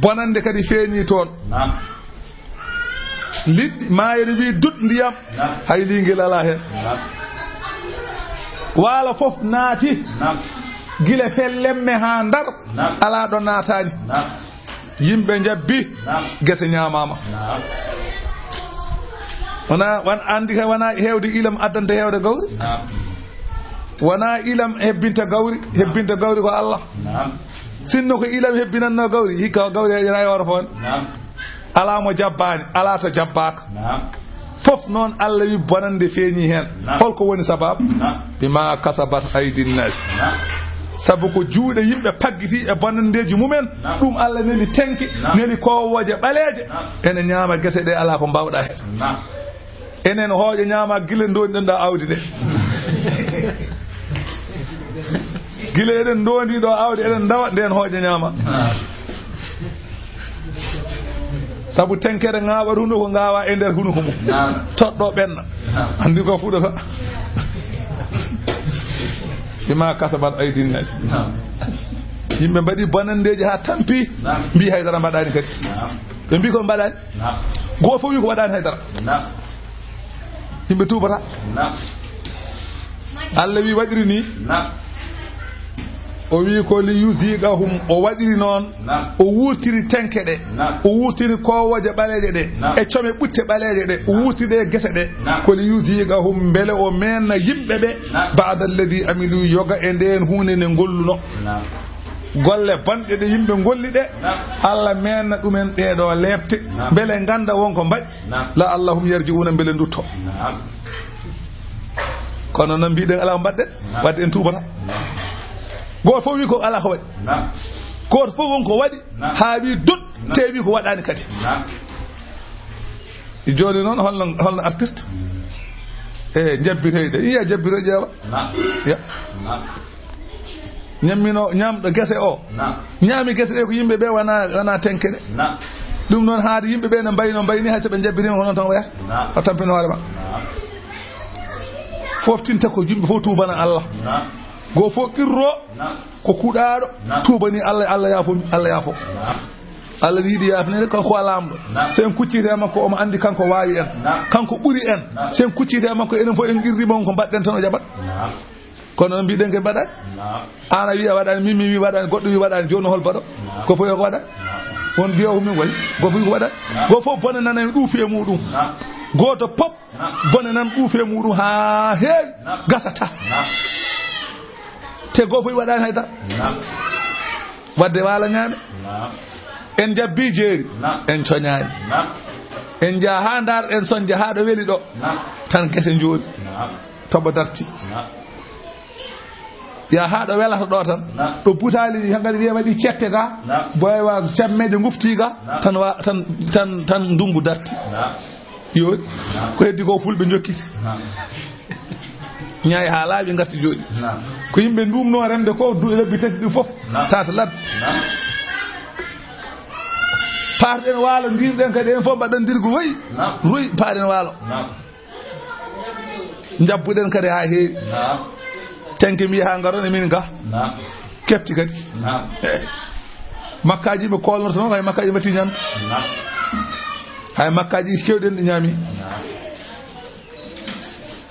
Bonande kadi feeñi toon. Naam. Liɗɗi, maayo ne wiyi dut ndiyam. Naam. Hay liingel alaa heen. Naam. Waalo fof naati. Naam. Gila Fellemme haa Ndar. Naam. Alaa ɗo naataani. Naam. Yimɓe njabbi. Naam. Gese ñaamaama. Naam. Wona, wan-, anndi kay wona heewde ilam addanta heewde gawri. Naam. Wona ilam hebbinta gawri, hebbinta gawri ko Allah. Naam. Sinno ko ilam hebbinanno gawri, hikka gawri heƴata e hoore fof. Naam. Alaa mo jabbaani, alaa to jabbaaka. Naam. Fof noon Allah wi bonande feeñi heen. Naam. Holko woni sababu? Naam. Bima kasabat aydin nas. Naam. Sabu ko juuɗe yimɓe paggiti e bonandeeji mumen. Naam. Ɗum Allah neli tenke, Naam. neli kowooje ɓaleeje. Naam. Ene ñaama gese ɗe, alaa ko mbaawɗa heen. Naam. Enen hooƴe ñaama gila ndonɗen ɗo awdi nde. Gila eɗen ndoondi ɗo aawdi, eɗen ndawa, nden hooƴe ñaama. Naam. Sabu tenkere ŋaaɓat hunuko, ngaawa e nder hunuko mum. Naam. Toɗɗo ɓenna. Naam. Anndi ko fuɗata. Bima kasabat aydin nas. Naam. Yimɓe mbaɗi bonanndeeji haa tampi. Naam. Mbi haydara mbaɗaani kadi. Naam. Ɓe mbi ko mbaɗaani. Naam. Gooto fof wi ko waɗaani haydara. Naam. Yimɓe tuubata. Naam. Allah wi waɗiri ni. Naam. O wi ko li yuziqahum, o waɗiri noon. Naam. O wurtiri tenke ɗe. Naam. O wurtiri kowooje ɓaleeje ɗe. Naam. E come ɓutte ɓaleeje ɗe. O wurtiri ɗe e gese ɗe. Naam. Ko li yuziqahum, mbele o meenna yimɓe ɓe. Naam. Ba'da alladhi amilu, yoga e ndeen huunde nde ngolluno. Naam. Golle bonɗe ɗe yimɓe ngolli ɗe, naam, Allah meenna ɗumen ɗee ɗoo leepte, naam, mbele ngannda won ko mbaɗi, naam, la'allahum yarji'uuna, mbele ndutto. Naam. Kono noon mbiɗen alaa ko mbaɗɗen, naam, wadde en tuubata. Naam. Gooto fof wi ko alaa ko waɗi. Naam. Gooto fof won ko waɗi, naam, haa wi dut, naam, te wi ko waɗaani kadi. Naam. Jooni noon holno, holno artirta? Mm. E jabbitoyɗo, iya jabbito ƴeewa. Naam. Ya. Naam. Ñammino ñaamɗo gese o. Naam. Ñaami gese ɗe ko yimɓe ɓe wona, wona tenke ɗe. Naam. Ɗum noon haade yimɓe ɓe no mbayno mbayni hay so ɓe jabbitima ko noon tan waya. Naam. O tampino hoore ma. Naam. Fof tinta ko yimɓe fof tuubana Allah. Naam. Goo fof qirro. Naam. Ko kuɗaaɗo, naam, tuubani Allah, Allah yaafo, Allah yaafo. Naam. Allah yiɗi yaafneede, kanko ko laamɗo. Naam. So en kucciti e makko, omo anndi kanko waawi en. Naam. Kanko ɓuri en. Naam. So en kucciti e makko, enen fof en qirrima on ko mbaɗɗen tan o jaɓat. Naam. Kono noon mbiɗen ke mbaɗaani. Naam. Aan a wi a waɗaani, min mi wi waɗaani, goɗɗo wi waɗaani, jooni hol mbaɗo? Naam. Ko fof ko waɗa? Naam. Won mbiyo ko min waɗi, ko fof ko waɗa. Naam. Goo fof bone nana en ɗuufi e muɗum. Naam. Gooto pop Naam. Bone nan ɓuufe muɗum haa heewi. Naam. Gasata. Naam. Te goo fof waɗaani hay dara. Naam. Wadde waalo ñaame. Naam. En jabbi jeeri. Naam. En coñaani. Naam. En njaha haa Ndar, en soñja haa ɗo weli ɗo. Naam. Tan gese njooɗi. Naam. Toɓo darti. Naam. Ya haa ɗo welata ɗo tan. Naam. Ɗo butaali ɗi tan kadi wiya waɗi cette ga. Naam. Boy wa cammeeje ngufti ga. Naam. Tan wa, tan, tan, tan ndungu darti. Naam. Yo. Naam. Ko heddi ko fulɓe jokkiti. Naam. Ñaay haa laaɓi ngarti jooɗi. Naam. Ko yimɓe ndumno remde ko du lebbi tati ɗi fof. Naam. Tata ladde. Naam. Parɗen waalo, ndirɗen kadi en fof mbaɗɗen ndirgu royi. Naam. Royi parɗen waalo. Naam. Njabbuɗen kadi haa heewi. Naam. Tenke mbiyi haa ngaron e min ga. Naam. Kefti kadi. Naam. Eh. Makkaaji ɓe koolnorto noon, hay makkaaji ɓe tiñan. Naam. Hay makkaaji keewɗi en ɗi ñaami. Naam.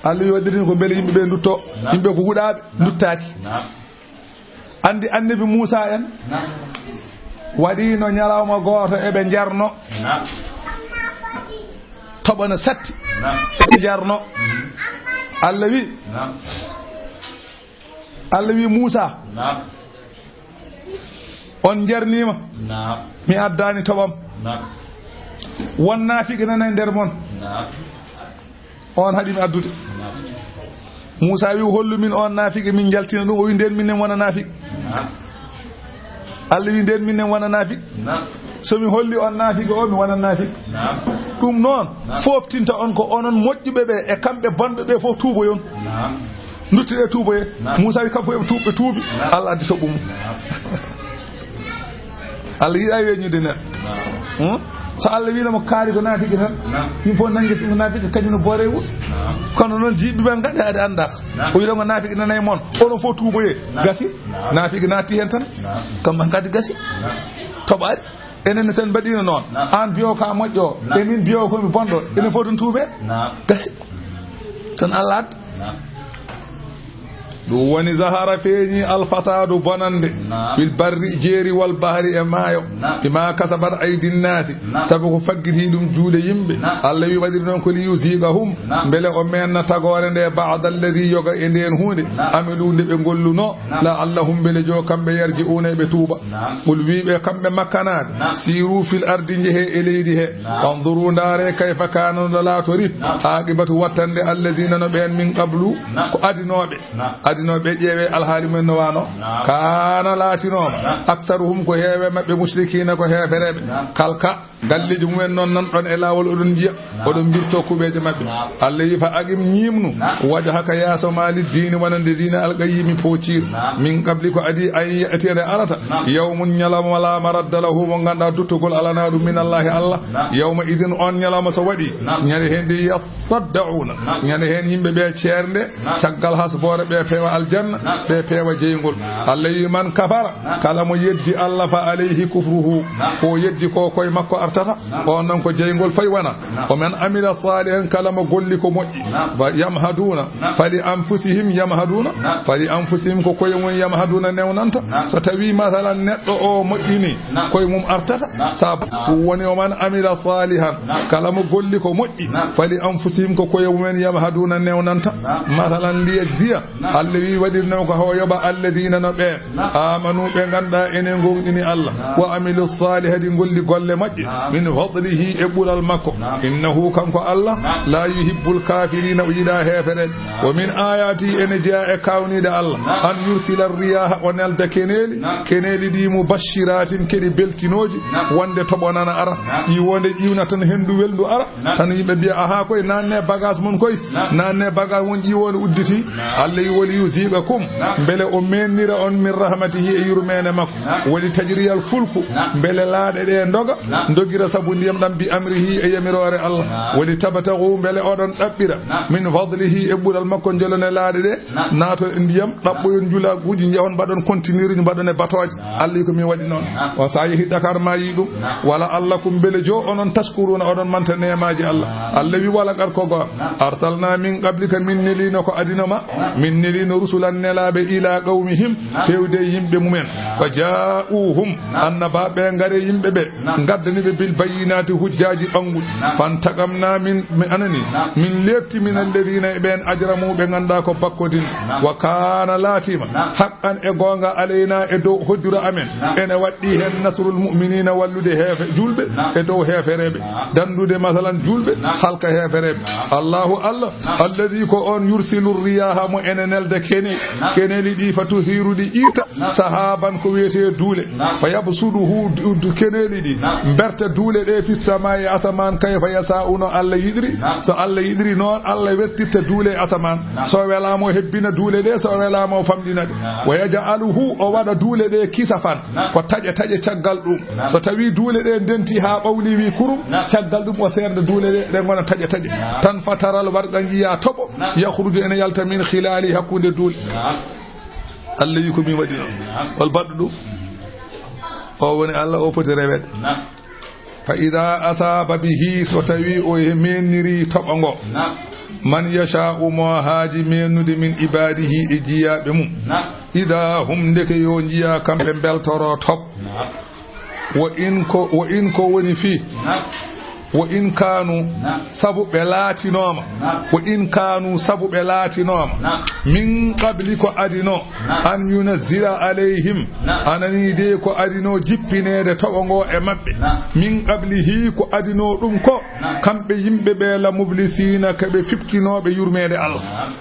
Allah wi waɗirini ko mbele yimɓe ɓe ndutto. Naam. Yimɓe ko huɗaaɓe, naam, nduttaaki. Naam. Anndi annabi Muusa en. Naam. Waɗiino ñalawma gooto eɓe njarno. Naam. Toɓo no satti. Naam. Eɓe njarno. Mhm. Allah wi. Naam. Allah wi Muusa. Naam. On njarniima. Naam. Mi addaani toɓam. Naam. Won naafiqe nana e nder mon. Naam. On haɗi mi addude. Naam. Muusa wi, "Hollu min on naafiqe, min njaltina ɗum." O wi, "Nden minen wona naafiq." Naam. Allah wi, "Nden minen wona naafiq." Naam. So mi holli on naafiq o, mi wona naafiq. Naam. Ɗum noon, naam, fooftinta on ko onon moƴƴuɓe ɓe e kamɓe bonɓe ɓe fof tuuboyon. Naam. Nduttiɗe tuuboye. Naam. Muusa wi, "Kamɓe fof ɓe tuub-, ɓe tuubi." Naam. Allah addi toɓɓu mum. Naam. Allah yiɗaa weññude neɗɗo. Naam. Hmm? So Allah wiino mo kaari ko naafiqi tan, naam, yimɓe fof nanngi ɗum ko naafiqi, kañum no boore e wuro. Naam. Kono noon jiiɓɓe ɓen kadi haade anndaa. Naam. O wiɗo ngo naafiqi nana e mon. Onon fof tuuboyee. Naam. Gasi. Naam. Naafiqi naatti heen tan. Naam. Kam man kadi gasi. Naam. Toɓaani. Enen ne tan mbaɗiino noon. Naam. Aan biyo ka moƴƴo. Naam. E min biyo ko mi bonɗo. Naam. Enen fof tan tuubee. Naam. Gasi. Tan Allah adda. Naam. Ɗum woni zahara feeñi alfasaadu bonannde. Naam. Fil barri jeeri wal bahri e maayo. Naam. Bima kasabat aydin naasi. Naam. Sabu ko faggiti ɗum juuɗe yimɓe. Naam. Allah wi waɗiri noon ko liyuziqahum. Naam. Mbele o meenna tagoore nde ba'da alladhi yoga e ndeen huunde. Naam. Amilu nde ɓe ngolluno. Naam. La'allahum mbele jo kamɓe yarji'una ɓe tuuba. Naam. Qul wiiɓe kamɓe makkanaaɓe. Naam. Siiru fil ardi njehe e leydi he. Naam. Fanzuru ndaare kayfa kaana no laatori. Naam. Aqibatu wattande alladhina no ɓeen min qablu. Naam. Ko adinooɓe. Naam. No ɓe ƴeewe alhaali mumen no wano. Naam. Kaana laatinooma. Naam. Aksaruhum ko heewe maɓɓe musrikiina ko heefereɓe. Naam. Kalka galleeji mumen noon nan ɗon e laawol oɗon njiya. Naam. Oɗon mbirto kuɓeeje maɓɓe. Naam. Allah wi fa aqim ñiimnu. Naam. Wajhaka yeeso ma liddiini wonande diina alqayyimi pootiiru. Naam. Min qabli ko adii an ya'tiya nde arata. Naam. Yawmun ñalawma laa maradda lahu mo ngannduɗaa duttugol alanaa ɗum min Allahi Allah. Naam. Yawma idin on ñalawma so waɗi. Naam. Ñande heen ndi yas Saddauna. Naam. Ñande heen yimɓe ɓe ceernde. Naam. Caggal hasboore ɓe peewa aljanna. Naam. Ɓe peewa jeyngol. Naam. Allah wi man kafara. Naam. Kala mo yeddi Allah fa alayhi kufruhu. Naam. Ko yeddi ko koye makko artata. Naam. On noon ko jeyngol fay wona. Naam. O man amila salihan kala mo golli ko moƴƴi. Naam. Fa yamhaduna. Naam. Fa li anfusihim yamhaduna. Naam. Fa li anfusihim ko koye mum yamhaduna newnanta. Naam. So tawi masalan neɗɗo o moƴƴini. Naam. Koye mum artata. Naam. Sabu ɗum woni o man amila salihan. Naam. Kala mo golli ko moƴƴi. Naam. Fali anfusihim ko koye mumen yamhaduna newnanta. Naam. Masalan liyajziya. Naam. Allah wi waɗirno ko ho yoɓa alladina no ɓe. Naam. Amanu ɓe ngannduɗaa ene ngowɗini Allah. Naam. Wa amilu salihati golli golle moƴƴe. Naam. Min fadlihi e ɓural makko. Naam. Innahu kanko Allah. Naam. La yuhibbul kafirina o yiɗa heefereɓe. Wa min ayati ene jeya e kawniɗe Allah. Naam. An yursila riyaha o nelda keneeli. Naam. Keneeli ɗi mubashiratin keɗi beltinooji. Naam. Wonde toɓo nana ara. Naam. Ƴiwonde ƴiwna tan hendu welndu ara. Naam. Tan yimɓe mbiya aha koye nanne bagage mon koye. Naam. Nanne bagage mon ƴiwonde udditi. Naam. Allah yi woli yuziqakum. Naam. Mbele o mennira on min rahmatihi e yurmene makko. Naam. Woli tajriyal fulku. Naam. Mbele laaɗe ɗe ndoga. Naam. Ndogira sabu ndiyam ɗam bi amrihi e yamiroore Allah. Naam. Woli tabatagu mbele oɗon ɗaɓɓira. Naam. Min fadlihi e ɓural makko jolone laaɗe ɗe. Naam. Naaton e ndiyam ɗaɓɓoyon njulaguuji njehon mbaɗon continue uji mbaɗon e batooje. Naam. Allah yi ko min waɗi noon. Naam. O sa yehi Dakar ma yi ɗum. Naam. Wala Allah kum mbele jo onon tashkuruna oɗon manta neemaji Allah. Naam. Allah wi wala gar ko go. Naam. Arsalna min qablika min nelino ko adino ma. Naam. Min nelino rusulan nelaɓe ila qawmihim. Naam. Fewde yimɓe mumen. Naam. Fa ja'uhum. Naam. Annabaaɓe ngare yimɓe ɓe. Naam. Ngaddani ɓe bil bayyinati hujjaaji ɓannguɗi. Naam. Fantaqamna min, mi anani. Naam. Min leefti min alladina e ɓeen ajramu ɓe ngannduɗaa ko bakkodin. Naam. Wa kaana laatima. Naam. Haqqan e goonga alayna e dow hoddiro amen. Naam. Ene waɗɗi heen nasrul mu'minina wallude heefe, julɓe. Naam. E dow heefereɓe. Naam. Dandude masalan julɓe. Naam. Halka heefereɓe. Naam. Allahu Allah. Naam. Alladi ko on yursilu riyaha mo ene nelda kene. Naam. Keneli ɗi fa tuhiru ɗi iita. Naam. Sahaban ko wiyetee duule. Naam. Fa yabsuduhu du-, du-, keneeli ɗi. Naam. Mberta duule ɗe fi samaa'i asamaan kayfa yasa'u no Allah yiɗri. Naam. So Allah yiɗri noon Allah wertirta duule e asamaan. Naam. So welaama o hebbina duule ɗe, so welaama o famɗina ɗe. Naam. Wa yaj'aluhu o waɗa duule ɗe kisafan. Naam. Ko taƴe taƴe caggal ɗum. Naam. So tawi duule ɗe ndenti haa ɓawli wi kurum, naam, caggal ɗum o seerda duule ɗe, ɗe ngona taƴe taƴe. Naam. Tan fa taral warga njiya toɓo, naam, yakhruju ene yalta min khilali hakkunde duule. Naam. Allah yi ko min waɗi noon. Naam. Hol baɗɗo ɗum? O woni Allah, o foti reweede. Naam. Fa ida asaba bihi, so tawi o he menniri toɓo ngo. Naam. Man yasha'u, mo haaji mennude, min ibadihi, e jiyaaɓe mum. Naam. Ida hum, ndeke yo njiya kamɓe beltoro toɓo. Naam. Wo in ko, wo in ko woni fii. Naam. Wo in kaanu, naam, sabu ɓe laatinooma. Naam. Wo in kaanu, sabu ɓe laatinooma. Naam. Min qabli, ko adino. Naam. An yunazzila alayhim. Naam. Anani de ko adino jippineede toɓo ngo e maɓɓe. Naam. Min qablihi, ko adino ɗum ko. Naam. Kamɓe yimɓe ɓe la mublisiina, ko ɓe fiftinooɓe yurmeede Allah. Naam.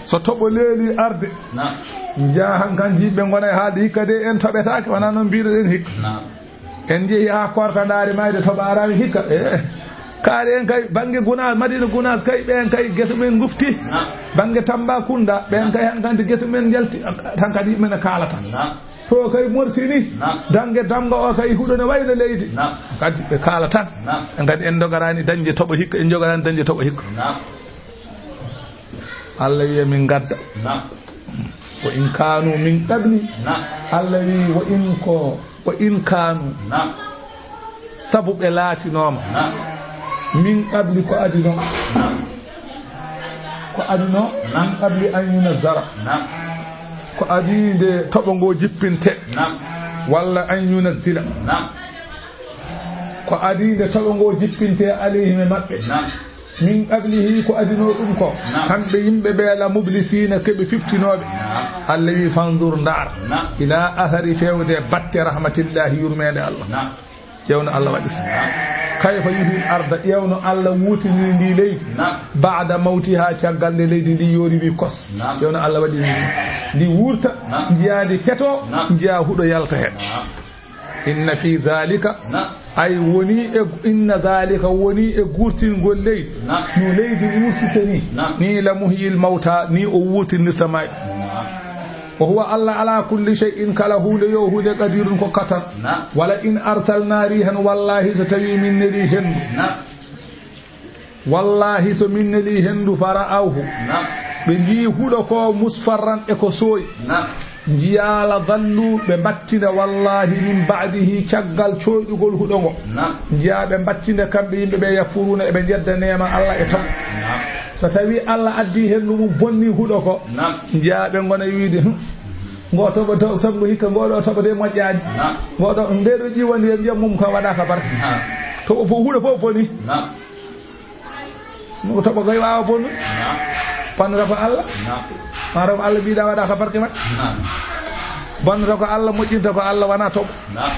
So toɓo leeli arde. Naam. Njaha hankan jiɓɓe ngona e haalde hikka de en toɓetaake, wona noon mbiɗo ɗen hikka. Naam. En njehi haa Korka Ndaari Mayde toɓo araani hikka. Eh. Kaari en kay bannge Gunaas, Madina Gunaas kay ɓeen kay gese men ngufti. Naam. Bannge Tambacounda ɓeen kay hankante gese men njalti tan kadi yimɓe ne kaalata. Naam. To kay Morsini, naam, dange Damga o kay huɗo ne wayno leydi. Naam. Kadi ɓe kaala tan. Naam. En kadi en ndogarani dañde toɓo hikka, en njogarani dañde toɓo hikka. Naam. Allah wiya min gadda. Naam. Wo in kaanu min qabli. Naam. Allah wi wo in ko, wo in kaanu. Naam. Sabu ɓe laatinooma. Naam. Min qabli ko adino. Naam. Ko adino, naam, min qabli an yunazzala. Naam. Ko adii nde toɓo ngo jippinte. Naam. Walla an yunazzila. Naam. Ko adii nde toɓo ngo jippinte alayhim e maɓɓe. Naam. Min qablihi, ko adinoo ɗum ko. Naam. Kamɓe yimɓe ɓe la mublisiina, ko ɓe fiftinooɓe. Naam. Allah wi fanzur, ndaar. Naam. Ila athari, fewde batte rahmatillahi, yurmeende Allah. Naam. Ƴeewno Allah waɗi. Naam. Kayfa yuhyi al-arda, ƴeewno Allah wuurtiniri ndi leydi. Naam. Ba'da mawtiha, caggal nde leydi ndi yoori wi kos. Naam. Ƴeewno Allah waɗi ndi, ndi wuurta, naam, njiyaa ndi feto, naam, njiyaa huɗo yalta heen. Naam. Inna fi dhalika, naam, ay woni e, inna dhalika woni e guurtingol leydi. Naam. No leydi wuurtita ni. Naam. Ni la muhyil mawta, ni o wuurtinirta maayɓe. Naam. Wa huwa Allah ala kulli shay'in, kala huunde yo huunde, qadirun ko katan. Naam. Wala in arsalna rihan, wallahi so tawi min neli henndu. Naam. Wallahi so min neli henndu, fa ra'awhu. Naam. Ɓe njii huɗo ko musfarran e ko sooyi. Naam. Njiyaa la dhallu ɓe mbattinda wallahi min ba'dihi caggal coyɗugol huɗo ngo. Naam. Njiyaa ɓe mbattinda kamɓe yimɓe ɓe yafuruna eɓe njedda neema Allah e toɓo. Naam. So tawi Allah addi henndu mum bonni huɗo ko. Naam. Njiyaa ɓe ngona wiide, "Hmm. Ngo toɓo, to-, toɓo hikka ngo ɗo toɓo de moƴƴaani." Naam. Ngo ɗo, nde ɗo ƴiwani e ndiyam mum ka waɗa ka barke. Naam. To o fo huɗo fof boni. Naam. Mo toɓo gay waawa bonnude. Naam. Bonnata ko Allah. Naam. Maa taw ko Allah mbiɗa waɗa ka barke makko. Naam. Bonnata ko Allah, moƴƴinta ko Allah, wona toɓo. Naam.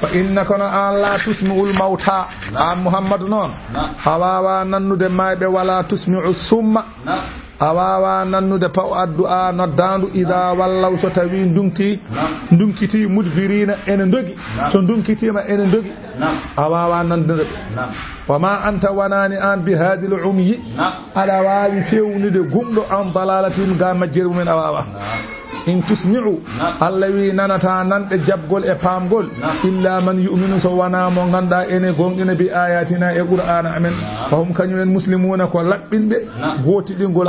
Fa inna kono an la tusmi'ul mawta. Naam. An Muhammadu noon. Naam. A waawa nannude maayɓe, wala tusmi'u summa. Naam. A waawa nannude paw addu'a noddaandu, ida wallaw so tawi ndunki, naam, ndunkiti mudbirina ene ndogi. Naam. So ndunkitiima ene ndogi. Naam. A waawa nannude ɓe. Naam. Wa ma anta wanaani an bi hadil umyi. Naam. Aɗa waawi fewnude gumɗo an dalalatin ga majjere mumen a waawa. Naam. In tusmi'u. Naam. Allah wi nanata nanɗe jaɓgol e paamgol. Naam. Illa man yu'minu so wona mo ngannduɗaa ene gonɗina bi ayatina e Qur'aana amen. Naam. Fahum kañum en muslimuna ko laɓɓinɓe. Naam. Gootiɗingol